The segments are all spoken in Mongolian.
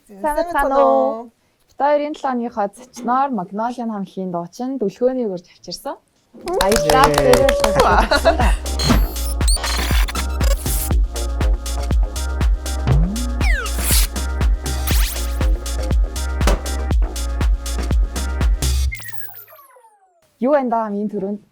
Сайн байцгаана уу? Бид хоёрын 7 өдрийнхөө зочноор Magnolia хамтлагийн дуучин Дүлгөөнийг урьж авчирсан. Баярлалаа. Баярлалаа. Юу энэ даа хамгийн түрүүнд?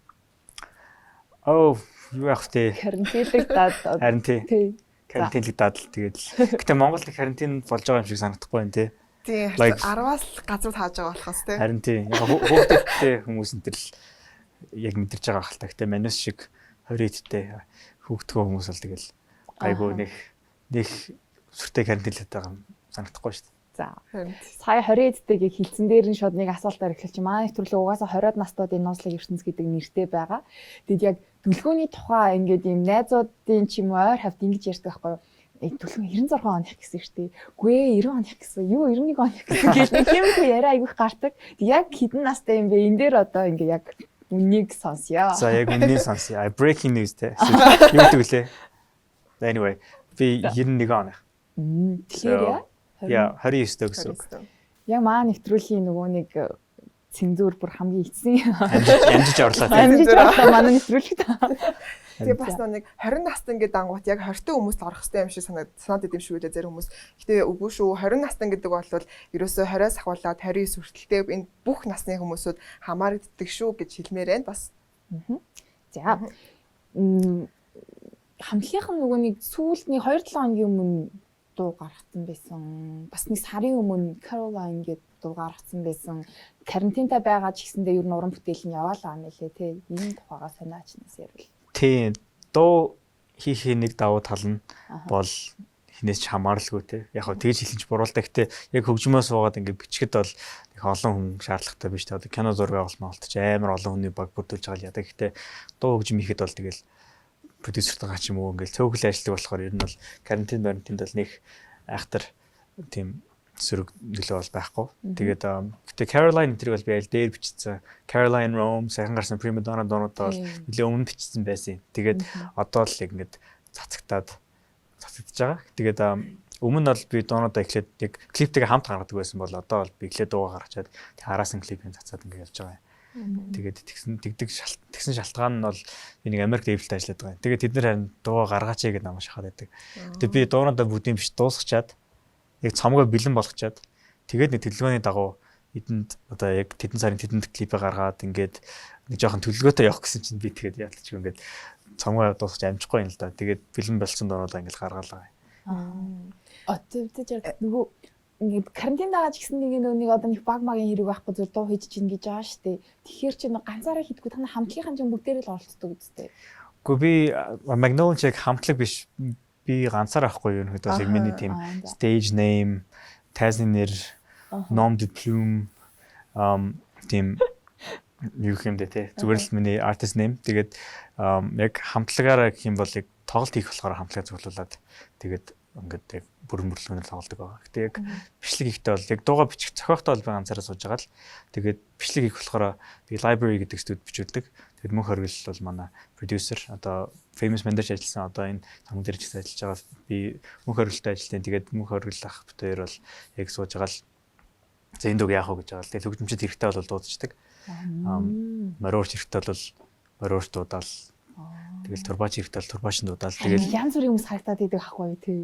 Oh, юу яах вэ? Карантинлагдаад. Харин тий. Карантинлагдаад л тэгээд л. Гэтэ Монгол карантин болж байгаа юм шиг санагдахгүй байна тий. Тий, 10-аас газар тааж байгаа болохоос тий. Харин тий. Яг хүүхдүүдтэй хүмүүс энэ төр л яг мэдэрч байгаа хэл та. Гэтэ манус шиг 20 эдтэй хүүхдгөө хүмүүс бол тэгэл гайгүй нэг нэг сүртэй карантинлагдаад байгаа юм санагдахгүй шүү дээ. За. Сая 20 эдтэйг хилцэн дээр нь шууд нэг асуултаар эхэлчих. Манай нэвтрүүлэг угаасаа 20-од настуудын нууцлаг ертөнц гэдэг нэртэй байгаа. Тэгэд яг дүлгөөний тухай ингээд ийм найзуудын ч юм уу ойр хавьд ингэж ярьдаг байхгүй юу? Дүлгөөн 96 оных гэсэн шүү дээ. Үгүй ээ 90 оных гэсэн. Юу 91 оных гэсэн гэж нэг тиймэрхүү яриа айгүйх гардаг. Яг хэдэн настай юм бэ? Энэ дээр одоо ингээ яг үннийг сонсъё. За яг үннийг сонсъё. Breaking news те. Юу гэдэг вүлээ? Anyway, би 91 оных. Тэгэхээр яа? Яа, 29 дэх гэсэн үг. Яг маа нэвтрүүлгийн нөгөө нэг цензуур бүр хамгийн эцсийн амжиж орлоо тийм. Амжиж орлоо манай нэвтрүүлэгт. Тэгээ бас нэг 20 настай ингээд дангуут яг 20 та хүмүүст орох хэрэгтэй юм шиг санаад идэм шиг үлээ зарим хүмүүс. Гэтэ үгүй шүү 20 настай гэдэг бол ерөөсөө 20-аас ахуулаад 29 хүртэлтэй энэ бүх насны хүмүүсүүд хамаарэгддэг шүү гэж хэлмээр байна бас. За. Хамтлагийнх нь нөгөө нэг сүүлд нэг 2-7 хоногийн өмнө дуу гаргацсан байсан. Бас нэг сарын өмнө Caroline гэдэг дуу гаргацсан байсан. Карантинтай байгаа ч гэсэндээ ер нь уран бүтээл нь яваалаа нэлээ тий. Энэ тухайгаа санаачнаас ярил. Тий. Дуу хийхээ нэг давуу тал нь бол хинээс ч хамааралгүй те. Яг хөө тэгж хэлэн ч буруул та. Гэтэ яг хөгжмөө суугаад ингээд бичгэд бол их олон хүн шаардлагатай биш те. Одоо кино зураг авалт малт ч амар олон хүний баг бүрдүүлж байгаа л яда. Гэтэ дуу хөгжим хийхэд бол тэгэл продюсертайгаа ч юм уу ингээл цөөхөл ажилладаг болохоор ер нь бол карантин барантинд бол нэг айхтар тийм сөрөг нөлөө бол байхгүй. Тэгээд гэтээ Caroline энэ тэрийг бол би аль дээр бичсэн. Caroline Rome сайхан гарсан Prima Donna дуунуудаа бол нэлээ өмнө бичсэн байсан юм. Тэгээд одоо л яг ингээд цацагтаад цацагдж байгаа. Тэгээд өмнө нь бол би дуунуудаа эхлээд яг клиптэйгээ хамт гаргадаг байсан бол одоо бол би эхлээд дуугаа гаргачаад тэг араас нь клипийг цацаад ингээд явж байгаа юм. Тэгээд тэгсэн тэгдэг тэгсэн шалтгаан нь бол би нэг Америк лейблд ажилладаг байгаа юм. Тэгээд тэд нар харин дуугаа гаргаач ээ гэдээ намайг шахаад байдаг. Тэгээд би дуунуудаа бүгдийг биш дуусгачаад яг цомгоо бэлэн болгочоод тэгээд нэг төлөвлөгөөний дагуу эдэнд одоо яг тэдэн сарын тэдэнд клипээ гаргаад ингээд нэг жоохон төлөвлөгөөтэй явах гэсэн чинь би тэгээд яалтч ингээд цомгоо дуусгаж амжихгүй юм л да. Тэгээд бэлэн болсон дуунуудаа ингээд гаргаалаа. Аа. Тэр нөгөө ингээд карантин дааж гисэн нэг нэг одоо нэг баг магийн хэрэг байхгүй зүйл дуу хийж чинь гэж байгаа шүү дээ. Тэгэхээр чи нэг ганцаараа хийдэггүй та хамтлагийнхан чинь бүгдээрээ л оролцдог үстэй. Үгүй би Magnolia яг хамтлаг биш би ганцаар авахгүй юу нөхөд бол яг миний тийм stage name, тайзны нэр, nom de plume тийм юу юм бэ те зүгээр л миний artist name. Тэгээд яг хамтлагаараа гэх юм бол яг тоглолт хийх болохоор хамтлагаа цуглуулад тэгээд ингээд яг бүрэн бүрлгөнөөр тоглодог байгаа. Гэтэ яг бичлэг хийхдээ бол яг дуугаа бичих зохиохтой бол би ганцаараа сууж байгаа л тэгээд бичлэг хийх болохоор би library гэдэг студ бичүүлдэг. Тэгээд мөнх хоригл бол манай продюсер одоо famous man дээр ч ажилласан одоо энэ цомог дээр ч гэсэн ажиллаж байгаа би мөнх хориглолтой ажилладаг. Тэгээд мөнх хориглол ах бит хоёр бол яг сууж байгаа л за энэ дууг яах вэ гэж байгаа л тэгээд хөгжимчд хэрэгтэй бол дуудчихдаг. Мориорч хэрэгтэй бол мориорч дуудаал. Тэгэл турбач хэрэгтэй бол турбач нь дуудаал. Тэгэл янз бүрийн хүмүүс харагдаад идэг ахгүй тий.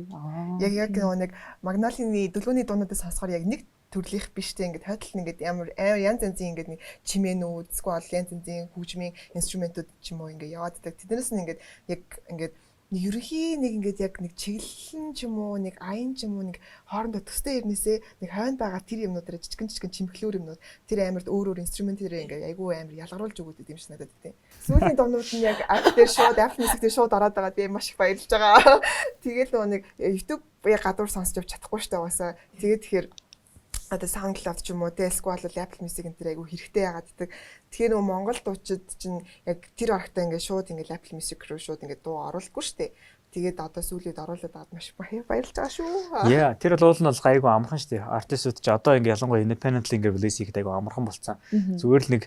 Яг яг нөгөө нэг Магнолины дүлгөөний дуунуудыг сонсохоор яг нэг төрлийнх биш те ингээд хойдол нь ингээд ямар амар янз янзын ингээд нэг чимээнүүд эсвэл янз янзын хөгжмийн инструментууд ч юм уу ингээд яваад идэг. Тэднээс нь ингээд яг ингээд нэг ерөнхий нэг ингээд яг нэг чиглэл нь ч юм уу нэг аян ч юм уу нэг хоорондоо төстэй ирнээсээ нэг хойно байгаа тэр юмнуудаараа жижигэн жижигэн чимхлүүр юмнууд тэр амарт өөр өөр инструментээрээ ингээд айгүй амар ялгаруулж өгöd юм шиг надад тийм. Сүүлийн дуунууд нь яг Apple дээр шууд Apple Music дээр шууд ороод байгаа би маш их баярлж байгаа. Тэгээд нөгөө нэг YouTube яг гадуур сонсч явж чадахгүй шүү дээ угаасаа. Тэгээд тэгэхээр одоо SoundCloud ч юм уу те эсвэл Apple Music энэ төр айгүй хэрэгтэй яагаад гэдэг. Тэгэхээр нөгөө Монгол дуучид чинь яг тэр орогтой ингээд шууд ингээд Apple Music руу шууд ингээд дуу оруулахгүй шүү дээ. Тэгээд одоо сүүлээд оруулаад аваад маш баярлж байгаа шүү. Яа, тэр бол уул нь бол гайгүй амархан шүү дээ. Артистууд ч одоо ингээд ялангуяа independently ингээд release хийхэд айгүй амархан болцсон. Зүгээр л нэг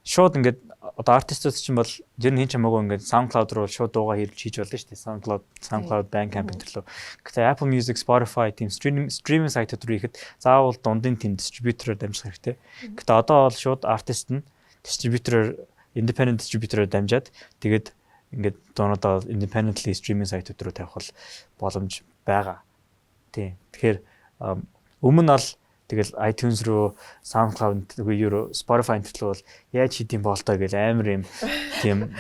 Шууд ингээд одоо артистууд чинь бол ер нь хэн ч хамаагүй ингээд SoundCloud руу шууд дуугаа хэрэгж хийж болно шүү дээ. SoundCloud, Bandcamp энэ лөө. Гэтэ Apple Music, Spotify тийм streaming сайтууд руу ихэд заавал дундын тийм distributor-оор дамжих хэрэгтэй. Гэтэ одоо бол шууд артист нь distributor, independent distributor-оор дамжаад, тэгээд ингээд дуунуудаа independently streaming сайтууд руу тавих бол боломж байгаа. Тийм. Тэгэхээр өмнө нь бол тэгэл iTunes руу, SoundCloud үгүй юу, Spotify энэ бол яаж хийдэм бол тоо гэл амар юм тийм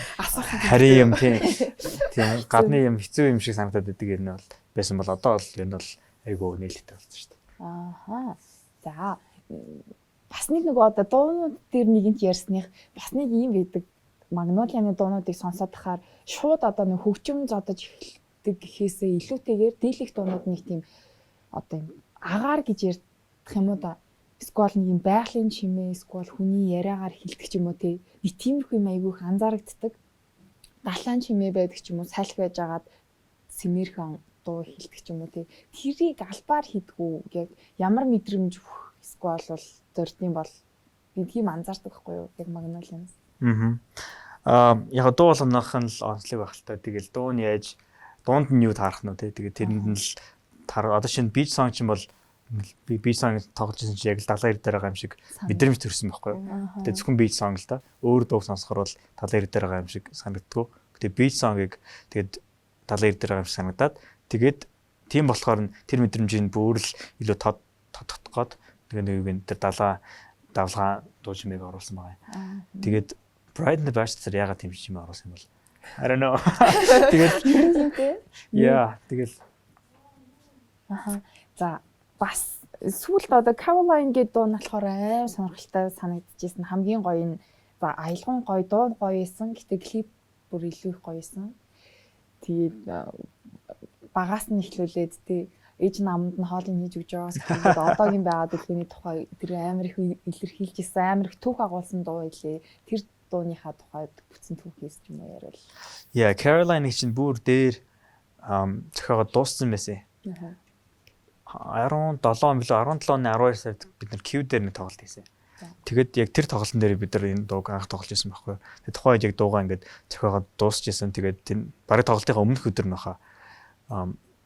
харин юм, тийм гадны юм, хэцүү юм шиг санагдаад байдаг юм бол байсан бол одоо бол энэ бол айгүй нээлттэй болсон шүү дээ. Ааха. За, бас нэг нөгөө одоо дуунууд дээр нэгэнт ярьсных бас нэг юм байдаг. Магнолианы дуунуудыг сонсоод тахаар шууд одоо нэг хөгжим зодож эхэлдэг гэхээсээ илүүтэйгээр дийлэх дуунууд нэг тийм одоо юм агаар гэж ярьдах юм уу да. Эсвэл нэг юм байгалийн чимээ, эсвэл хүний яриагаар хэлдэг ч юм уу те. Нэг тиймэрхүү юм айгүй их анзаарагддаг. Далайн чимээ байдаг ч юм уу, салхи байж агаад сэмэрхэн дуу хэлдэг ч юм уу те. Тэрийг албаар хийдгүү, яг ямар мэдрэмж өгөх эсвэл бол зордсон бол би тийм анзаардаг байхгүй юу? Яг Магнолианаас. Аа. Аа, яг дуу болгоных нь л онцлог байх л та. Тэгэл дуу нь яаж, дуунд нь юу таарах нь те. Тэгээд тэрэнд нь л таар. Одоо шинэ beach song чинь бол би beach song тоглож ирсэн чинь яг л далайн дээр байгаа юм шиг мэдрэмж төрсөн байхгүй юу. Тэгээ зөвхөн beach song л да. Өөр дууг сонсохор бол далайн дээр байгаа юм шиг санагддгүү. Тэгээ beach song-ыг тэгээд далайн дээр байгаа юм шиг санагдаад, тэгээд тийм болохоор нь тэр мэдрэмжийг бүр л илүү тод тодтогхоод, тэгээ нэг юм тэр далаа давлгаа дуу чимээг оруулсан байгаа юм. Тэгээд Bride and the Bastard ягаад тийм чимээ оруулсан юм бол I don't know. Тэгээд Ер нь тийм те. Yeah, тэгэл. Аха. За, бас сүүлд одоо Caroline гэдэг дуу нь болохоор аим сонирхолтой санагдчихсэн. Хамгийн гоё нь, за, аялган гоё, дуу гоё байсан. Гэтэ клип бүр илүү их гоё байсан. Тэгээд багаас нь эхлүүлээд тий ээж намд нь хоолыг хийж өгч байгаас эхлүүлээд одоогийн байгаа дэлхийний тухай тэр амар их илэрхийлж исэн, амар их түүх агуулсан дуу байлээ. Тэр дууныхаа тухайд бүтсэн түүхээс ч юм уу яриул. Yeah, Caroline чинь бүр дээр зохиогоод дууссан байсан. 17 он билүү, 17 оны 12 сард бид нар Q дээр нэг тоглолт хийсэн. Тэгээд яг тэр тоглолтын дээр бид нар энэ дууг анх тоглож ирсэн байхгүй юу. Тэгээд тухайн үед яг дуугаа ингээд зохиогоод дуусч исэн. Тэгээд тэр бараг тоглолтынхаа өмнөх өдөр нөхөө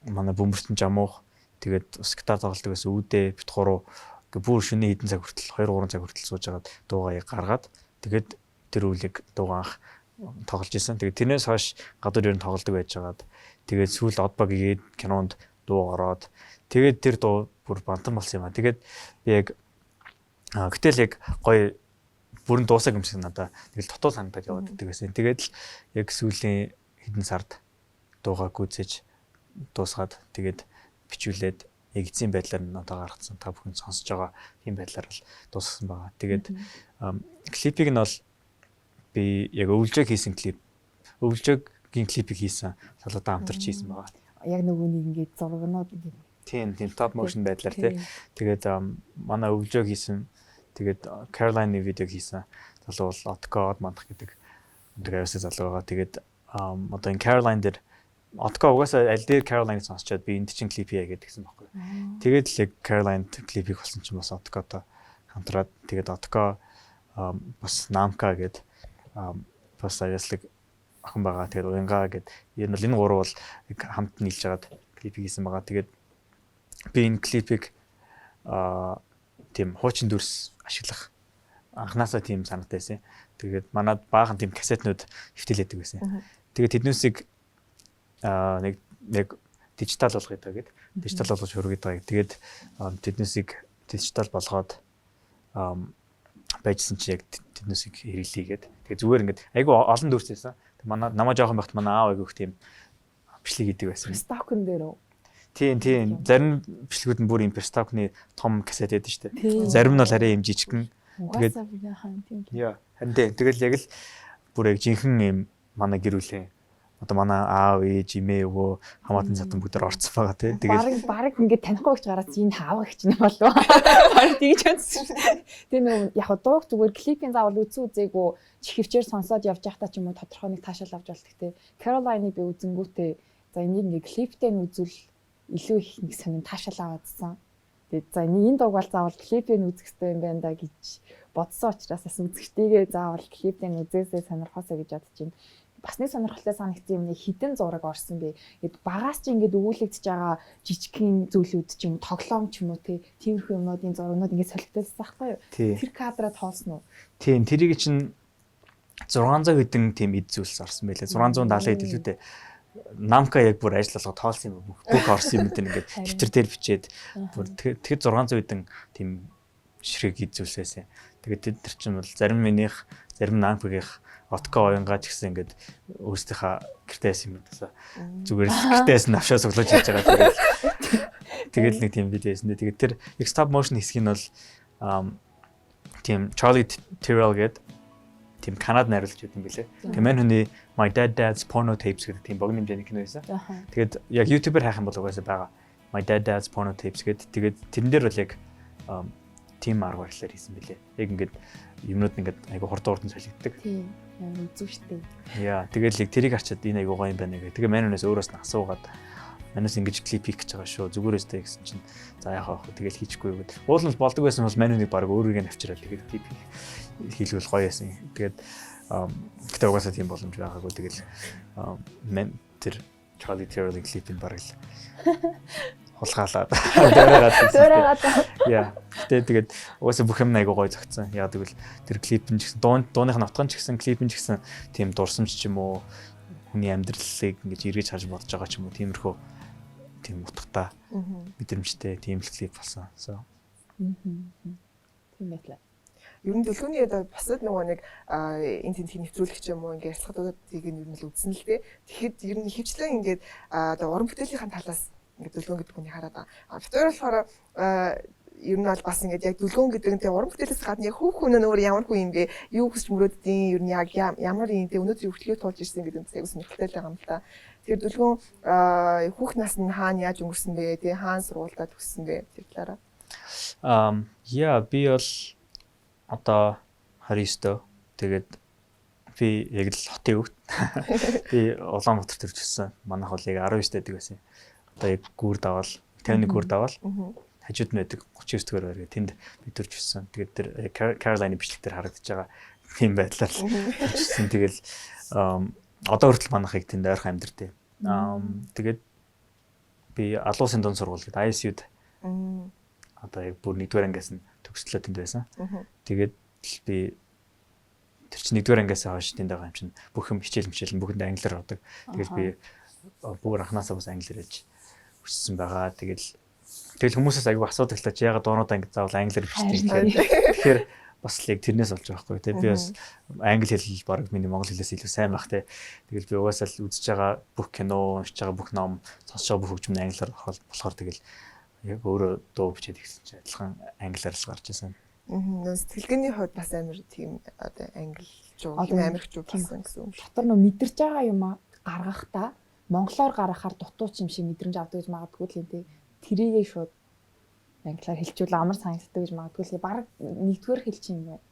манай бөмбөртөн жамуух, тэгээд бас гитар тоглолтог байсан үүдээ бит гурав ингээ бүр шөнийн хэдэн цаг хүртэл, 2 3 цаг хүртэл сууж хагаад дуугаа яг гаргаад, тэгээд тэр үлийг дуугаа анх тоглож исэн. Тэгээд тэрнээс хойш гадуур ер нь тоглодог байж хагаад, тэгээд сүүл Одбаг гээд кинонд дуу ороод, тэгээд тэр дуу бүр бантан болсон юм а. Тэгээд би яг гэтэл яг гоё бүрэн дуусаг юм шиг надаа тэгэл дутуу санагдаад яваад байдаг байсан. Тэгээд л яг сүүлийн хэдэн сард дуугаа гүйцээж дуусгаад, тэгээд бичүүлээд, яг эцсийн байдлаар нь одоо гаргацсан, та бүхэн сонсож байгаа тийм байдлаар л дуусгасан байгаа. Тэгээд клипийг нь бол би яг өвлжөөг хийсэн клип, өвлжөөгийн клипийг хийсэн залуутай хамтарч хийсэн байгаа. Яг нөгөө нэг ингээд зургнууд ингээд Тийм, stop motion байдлаар тий. Тэгээд манай өвлжөөг хийсэн, тэгээд Caroline-ы видеог хийсэн залуу бол Отко Од мандах гэдэг өндөр авьяастай залуу байгаа. Тэгээд одоо энэ Caroline дээр Отко угаасаа аль дээр Caroline-ыг сонсчоод би энд чинь клип хийе гэдгсэн байхгүй. Тэгээд л яг Caroline клипийг болсон чинь бас Откотой хамтраад, тэгээд Отко бас Намка гэд бас авьяаслаг охин байгаа. Тэгээд Уянга гэд ер нь бол энэ гурав бол хамт нийлж хагаад клипийг хийсэн байгаа. Тэгээд би энэ клипийг тийм хуучин дүрс ашиглах анханасаа тийм санаатай байсан. Тэгээд манад баахан тийм кассетнууд хэвтэлээдэг байсан. Тэгээд тэднүүсийг нэг яг дижитал болгоё даа гэд, дижитал болгож хөргөд байгаа. Тэгээд тэднүүсийг дижитал болгоод байжсан чи яг тэднүүсийг хэрэглэе гэд. Тэгээд зүгээр ингээд айгүй олон дүрс байсан. Манай намаа жоохон байхад манай аав айгүй их тийм бичлэг хийдэг байсан. Стокн дээр үү? Тийм. Зарим бичлэгүүд нь бүр юм Перстокны том кассет байдаг шүү дээ. Зарим нь бол арай юм жижигхэн. Тэгээд тийм. Яа, харин тийм. Тэгэл яг л бүр яг жинхэнэ юм манай гэр бүлийн одоо манай аав, ээж, эмээ, өвөө, хамаатан сатан бүгд орцсон байгаа тий. Тэгээд бараг ингээд танихгүй гэж гараад энэ хаав гэх чинь болов. Бараг тэгж бодсон. Тэгээ нөгөө яг дууг зүгээр клипийн заавал үзсэн үзээгүй чихвчээр сонсоод явж байхдаа ч юм уу тодорхой нэг таашаал авч болдог тий. Caroline-ыг би үзэнгүүтээ за энийг ингээд клиптэй нь үзвэл илүү их нэг сонин таашаал аваадсан. Тэгээд за энэ дууг бол заавал клипийг үзэх хэрэгтэй юм байна да гэж Бодсон учраас бас үзэгчтэйгээ заавал клипийг үзээсэй, сонирхоосой гэж бодож байна. Бас нэг сонирхолтой санагдсан юм, нэг хідэн зураг орсон бэ. Ингээд багаас чи ингээд өгүүлэгдэж байгаа жижигхэн зүйлүүд ч юм, тоглоом ч юм уу те, тиймэрхүү юмнуудын зурагнууд ингээд солигдсон байхгүй юу? Тэр кадраа тоолсон уу? Тийм, тэрийг чинь 600 хэдэн тийм эд зүйлс орсон байлээ. 670 хэд илүү дээ. Намка яг бүр ажил болгоо тоолсон юм, бүх орсон юм дээр ингээд дэвтэр дээр бичээд бүр тэгэхээр 600 хэдэн тийм ширхэг эд зүйлс байсан. Тэгээд тэд нар чинь бол зарим минийх, зарим Намкагийнх, Отко оюнгаа ч гэсэн ингээд өөрсдийнхээ гэртээ байсан юм байна. Зүгээр л гэртээс нь авшаа цуглуулж хийж байгаа. Тэгэл нэг тийм видео байсан. Тэгээд тэр яг stop motion хэсгийг нь бол тийм Charlie Tyrrell гэдэг тийм Канад найруулж байт юм билээ. Тэгээ мань хүний My Dead Dad's Porno Tapes гэдэг тийм богино хэмжээний кино байсан. Тэгээд яг YouTube-ээр хайх юм бол угаасаа байгаа. My Dead Dad's Porno Tapes гэдэг. Тэгээд тэрэн дээр бол яг тийм арга барилаар хийсэн билээ. Яг ингээд юмнууд ингээд айгу хурдан хурдан солигддог. Тийм. Амар үзүүштэй. Яа, тэгэл яг тэрийг харчаад энэ айгу гоё юм байна гэх. Тэгээ мань хүнээс өөрөөс нь асуугаад, манаас ингэж клип хийх гэж байгаа шүү. Зүгээр өстэй гэсэн чинь за яах вэ? Тэгэл хийчихгүй юу гэд. Уул нь болдог байсан бол мань хүнийг баг өөрийг нь авчираад тэгээд клип хийлгүүл гоё байсан. Тэгээд гэтээ угаасаа тийм боломж байгаагүй. Тэгэл мань тэр Charlie Tyrrell-ийн клипийг баг л хулгаалаад дөрөөгээд. Дөрөөгээд. Яа. Гэтэ тэгээд угаасаа бүх юм айгу гоё зогцсон. Яг тэгвэл тэр клип нь ч гэсэн, дууных нь утган ч гэсэн, клип нь ч гэсэн тийм дурсамж ч юм уу, хүний амьдралыг ингэж эргэж харж бодож байгаа ч юм уу, тиймэрхүү тийм утгатай, мэдрэмжтэй тийм л клип болсон. So. Тийм байлаа. Ер нь Дүлгөөний одоо бусад нөгөө нэг энэ тентхийн нэвтрүүлэг ч юм уу, ингээ ярилцлагуудыг нь ер нь л үзсэн л дээ. Тэгэхэд ер нь хөвчлэн ингээд одоо уран бүтээлийн талаас ингээд Дүлгөөн гэдэг хүнийг хараад байгаа. А бид хоёр болохоор ер нь бол бас ингээд яг Дүлгөөн гэдэг нь тэгээ уран бүтээлээс гадна яг хүүх хүн нь өөр ямар хүн юм бэ? Юу хүсч мөрөөддөг, ер нь яг ямар юм те, өнөөдөр хүртэл туулж ирсэн гэдэг нь аягүй сонирхолтой л байгаа юм л та. Тэгэхээр Дүлгөөн хүүх нас нь хаана яаж өнгөрсөн бэ? Тэ хаана сургуультай төгссөн бэ? Тэр талаараа. Яа, би бол одоо 29 дөө. Тэгээд би яг л хотын өвд. Би Улаанбаатар төрж өссөн. Манайх бол яг 19 дэдэг байсан. Одоо яг гүр даваал 51 гүр даваал хажууд нь байдаг 39 дугаар байр гэх тэнд би төрж өссөн. Тэгээд тэр Caroline бичлэг дээр харагдаж байгаа тийм байдлаар төржсэн. Тэгэл одоо хүртэл манайхыг тэнд ойрхон амьдардаг. Тэгээд би Олон улсын дунд сургууль гэдэг ISU-д одоо яг бүр нэгдүгээр ангиас нь төгслөө тэнд байсан. Тэгээд би тэр чинь нэгдүгээр ангиас хойш тэнд байгаа юм чинь бүх юм хичээл мчээл нь бүхэнд англиар ордог. Тэгэл би бүр анханасаа бас англиар хэлж өссөн байгаа. Тэгэл хүмүүсээс аягүй асуудаг л та, чи ягаад дуунуудаа ингэж заавал англиар бичдэг гэхээр, тэгэхээр бас л яг тэрнээс болж байгаа байхгүй тий. Би бас англи хэл баг миний монгол хэлээс илүү сайн байх тий. Тэгэл би угаасаа л үзэж байгаа бүх кино, уншиж байгаа бүх ном, сонсож байгаа бүх хөгжим нь англиар болохоор тэгэл яг өөрөө дуу бичээд ихсэн чинь адилхан англиар л гарч ирсэн. Аа. Сэтгэлгээний хувьд бас амар тийм одоо англичуу, америкчуу болсон гэсэн үг. Дотор нөө мэдэрч байгаа юм а гаргахтаа монголоор гаргахаар дутууч юм шиг мэдрэмж авдаг гэж магадгүй л юм тий. Тэрийгээ шууд англиар хэлчихвэл амар санагддаг гэж магадгүй л, баг нэгдүгээр хэл чинь юм байна.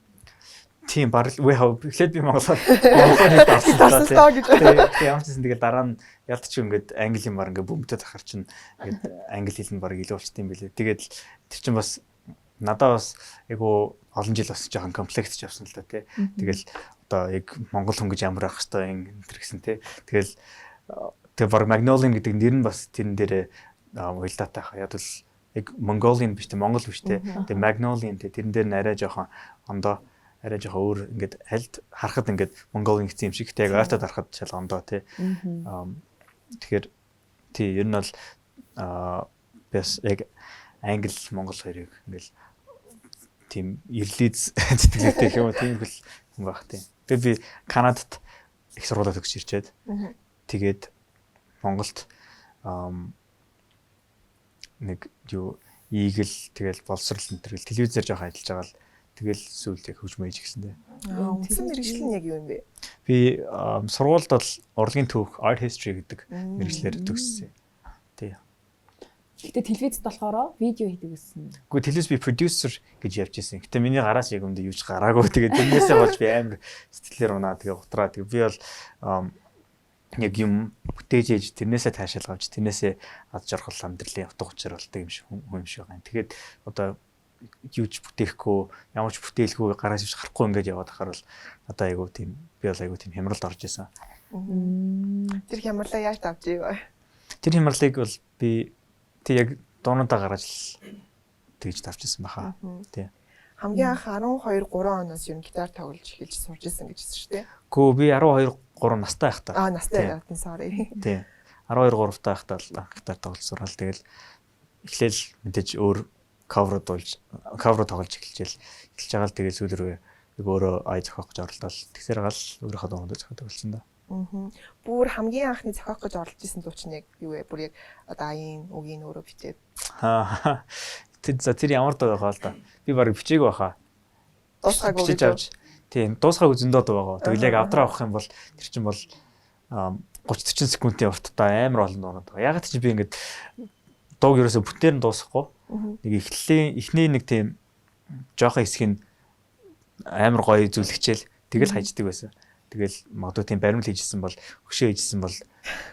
Тийм, баг л үе хав эхлээд би монголоор хэлж авсан таа гэж. Тийм, ямар ч гэсэн тэгэл дараа нь ялтч ингээд англи юмар ингээд бөмбөдөд ахар чинь ингээд англи хэл нь баг илүү болчт юм билээ. Тэгээд тэр чинь бас надаа бас айгу олон жил бас жоохон комплекс ч явсан л да тий. Тэгэл одоо яг монгол хүн гэж ямар байх хэвээр юм энэ гэсэн тий. Тэгэл тэгээ баг Magnolian гэдэг нэр нь бас тэрэн дээр уялдаатай хаа. Яг л яг Mongolian биш те, Монгол биш те. Тэгээ Magnolian те, тэрэн дээр нь арай жоохон ондоо, арай жоохон өөр, ингээд альд харахад ингээд Mongolian гэсэн юм шиг те, яг ойртоод харахад шал ондоо те. Тэгэхээр тий, ер нь бол бас яг англи монгол хоёрыг ингээл тийм ирлиз сэтгэлтэй гэх юм уу, тийм хэл хүн байх тийм. Тэгээ би Канадад их сургуулиуд төгсөж ирчээд тэгээд Монголд нэг юу Eagle, тэгэл боловсрал энэ төр гэл телевизээр жоохон ажиллаж байгаа л, тэгэл сүүлд яг хөгжмөө хийж гисэн дээ. Үндсэн мэргэжил нь яг юу юм бэ? Би сургуульд бол урлагийн түүх, art history гэдэг мэргэжлээр төгссөн. Тий. Гэхдээ телевизэд болохоор видео хийдэг гэсэн. Гэхдээ телевиз би продюсер гэж явж исэн. Гэтэ миний гараас яг өмдө юу ч гараагүй. Тэгээд тэрнээсээ болж би амар сэтгэлээр унаа. Тэгээ утраа. Тэгээ би бол яг юм бүтээж ээж тэрнээсээ таашаал авч, тэрнээсээ ад жаргал, амьдралын утга учир болдог юм шиг хүн юм шиг байгаа юм. Тэгээд одоо Юу ч бүтээхгүй, ямар ч бүтээлгүй, гараас ивч гарахгүй ингээд яваад ахаар бол надаа айгу тийм, би бол айгу тийм хямралд орж исэн. Тэр хямралаа яаж давж ив? Тэр хямралыг бол би тэг яг дуунуудаа гаргаж л тэгж давж исэн баха. Тий. Хамгийн анх 12 3 оноос ер нь гитар тоглож эхэлж сурж исэн гэж хэлсэн шүү дээ. Гүү, би 12 3 настай байхдаа. Аа, настай байхдаа, sorry. Тий. 12 3 таа байхдаа л анх гитар тоглож сураад, тэгэл эхлээл мэдээж өөр cover дуулж, cover тоглож эхэлж байгаа л, тэгэл сүүл рүү яг өөрөө ай зохиох гэж оролдоод тэгсэр гал өөрийнхөө дуунууд зохиодог болсон да. Аа. Бүр хамгийн анхны зохиох гэж оролдож исэн дуу чинь яг юу вэ? Бүр яг одоо аяын үгийг өөрөө бичээд. Аа. Тэр, за, тэр ямар дуу байгаа л да. Би барыг бичээгүй баха. Дуусгаагүй. Бичиж авч. Тийм, дуусгаагүй зөндөө дуу байгаа. Тэгэл яг авдраа авах юм бол тэр чинь бол 30 40 секундын урттай амар олон дуунууд байгаа. Яг чи би ингээд дууг ерөөсө бүтээр нь дуусгахгүй. Нэг эхлэлийн эхний нэг тийм жоохон хэсэг нь амар гоё зүлэгчээл тэгэл хайждаг байсан. Тэгэл магадгүй тийм баримл хийжсэн бол, хөшөө хийжсэн бол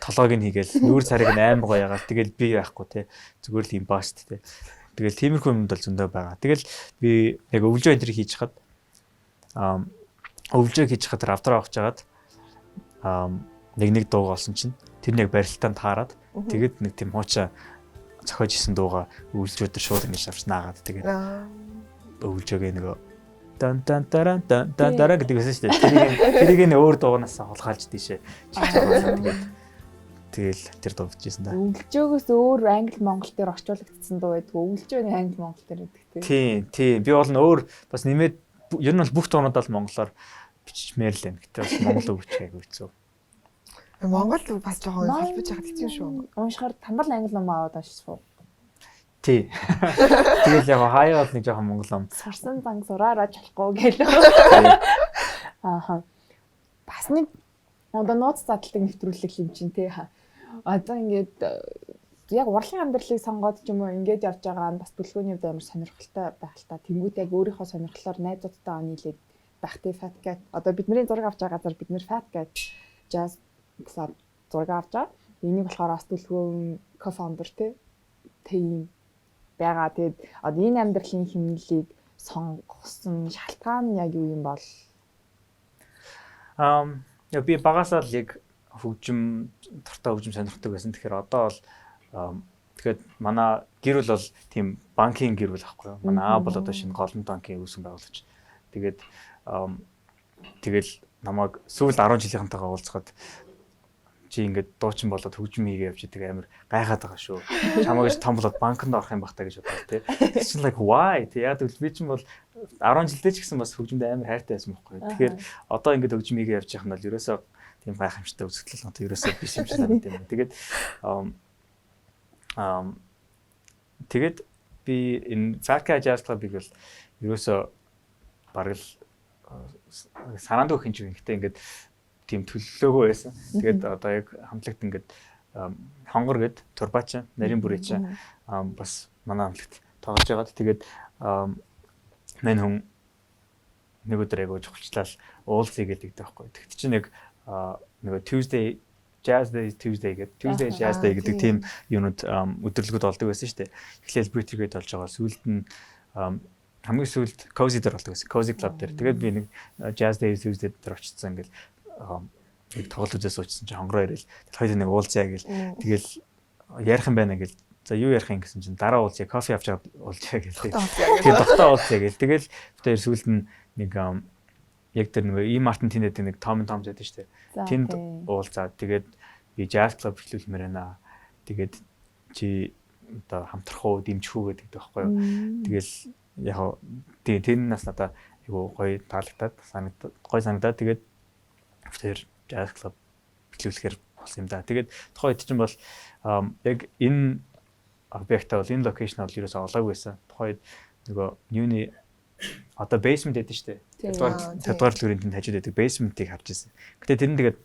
толгойг нь хийгээл, нүүр царыг нь амар гоё ягаал, тэгэл би байхгүй те, зүгээр л юм бааст те. Тэгэл тиймэрхүү юмд бол зөндөө байгаа. Тэгэл би яг өвлжөө энэ хийж хахад өвлжөөг хийж хахад тэр авдраа авч хагаад нэг нэг дууг олсон чинь тэр нэг барилтаа таарад, тэгээд нэг тийм хуучаа зохиож исэн дууга өвлжөө дээр шууд ингэж авч наагаад, тэгээд өвлжөөгээ нөгөө дан дан таран дан дан дараа гэдэг байсан шүү дээ. Тэрийг нь өөр дуугнаас хулгайлж тийшээ чиж байгаа. Тэгээд тэгэл тэр дуу бичсэн да. Өвлжөөгөөс өөр англи монгол дээр орчуулагдсан дуу байдгүй. Өвлжөө нэг англи монгол дээр байдаг тий. Тийм, тийм. Би бол өөр бас нэмээд ер нь бол бүх дуунуудаа л монголоор бичмээр л байна. Гэтэ бас монгол үг бичих айгүй хэцүү. Монгол үг бас жоохон холбож яхад хэцүү шүү. Уншихаар дандаа л англи ном аваад унших уу? Тий. Тэгэл яг хаяа бол нэг жоохон монгол ном. Сурсан зан сураараа болохгүй гэлээ. Ааха. Бас нэг одоо нууц задалдаг нэвтрүүлэг юм чинь тий. Одоо ингээд яг урлагийн амьдралыг сонгоод ч юм уу ингээд явж байгаа нь бас бүлгөөний хувьд амар сонирхолтой байх л та. Тэнгүүд яг өөрийнхөө сонирхлоор найзуудтайгаа нийлээд байх тий, Fat Cat. Одоо бидний зураг авч байгаа газар бид нэр Fat Cat Jazz Club зураг авч байгаа. Энийг болохоор бас бүлгөөн co-founder тий. Тийм байгаа. Тэгээд одоо энэ амьдралын хэмнэлийг сонгосон шалтгаан нь яг юу юм бол? Яа, би багасаа л яг хөгжим дуртай, хөгжим сонирхдаг байсан. Тэгэхээр одоо бол тэгэхээр манай гэр бүл бол тийм банкын гэр бүл байхгүй юу? Манай аав бол одоо шинэ Голомт банкын үүсгэн байгуулагч. Тэгээд тэгэл намайг сүүл 10 жилийнхэнтэйгээ уулзахад чи ингээд дуучин болоод хөгжим хийгээ явж идэг, амар гайхаад байгаа шүү. Чамайг гэж том болоод банкнд орох юм бах та гэж бодлоо тий. Тэр чинь like why тий, яг тэгвэл би чинь бол 10 жилдээ ч гэсэн бас хөгжимд амар хайртай байсан байхгүй. Тэгэхээр одоо ингээд хөгжим хийгээ явж явах нь бол ерөөсөө тийм гайхамшигтай үзэгдэл надад ерөөсөө биш юм шиг санагдав юм. Тэгээд тэгээд би энэ Fat Cat Jazz Club-ыг бол ерөөсөө бараг л санаанд өгөх юм шиг. Гэтэ ингээд тийм төлөлөөгөө байсан. Тэгээд одоо яг хамтлагт ингээд хонгор гэд турбач нарийн бүрээч бас манай хамтлагт тоглож байгаад, тэгээд мань хүн нэг өдөр айгуу чухалчлал уулзъя гэдэг байхгүй. Тэгт чинь нэг нөгөө Tuesday Jazz Day Tuesday гэдэг, Tuesday Jazz Day гэдэг тийм юунууд, өдөрлөгүүд болдог байсан шүү дээ. Эхлээл British болж байгаа. Сүүлд нь, хамгийн сүүлд Cozy дээр болдог байсан. Cozy Club дээр. Тэгээд би нэг Jazz Day Tuesday дээр очсон, ингээл нэг тоглолт үзээ суучсан чинь хонгороо ирэл. Тэгэл хоёр нэг уулзъя гэл. Тэгэл ярих юм байна гэл. За, юу ярих юм гэсэн чинь дараа уулзъя, кофе авч аваад уулзъя гэл. Тэгээд тогтоо уулзъя гэл. Тэгэл бид хоёр сүүлд нь нэг яг тэр нэг И Мартин тэнд байдаг нэг Tom Tom гэдэг шүү дээ. Тэнд уулзаад, тэгээд би jazz club эхлүүлмээр байна. Тэгээд чи одоо хамтрах уу, дэмжих үү гэдэг байхгүй юу. Тэгэл яг тэгээ тэр нас надаа айгу гоё таалагдаад, санагдаад, гоё санагдаад, тэгээд тэр jazz club эхлүүлэхээр болсон юм да. Тэгээд тухайн үед чинь бол яг энэ объектаа бол, энэ location бол ерөөсөө олоогүй байсан. Тухайн үед нөгөө юуны одоо basement гэдэг шүү дээ. Тавдугаар дэлгүүрийн тэнд хажууд байдаг basement-ийг харж ирсэн. Гэтэ тэр нь тэгээд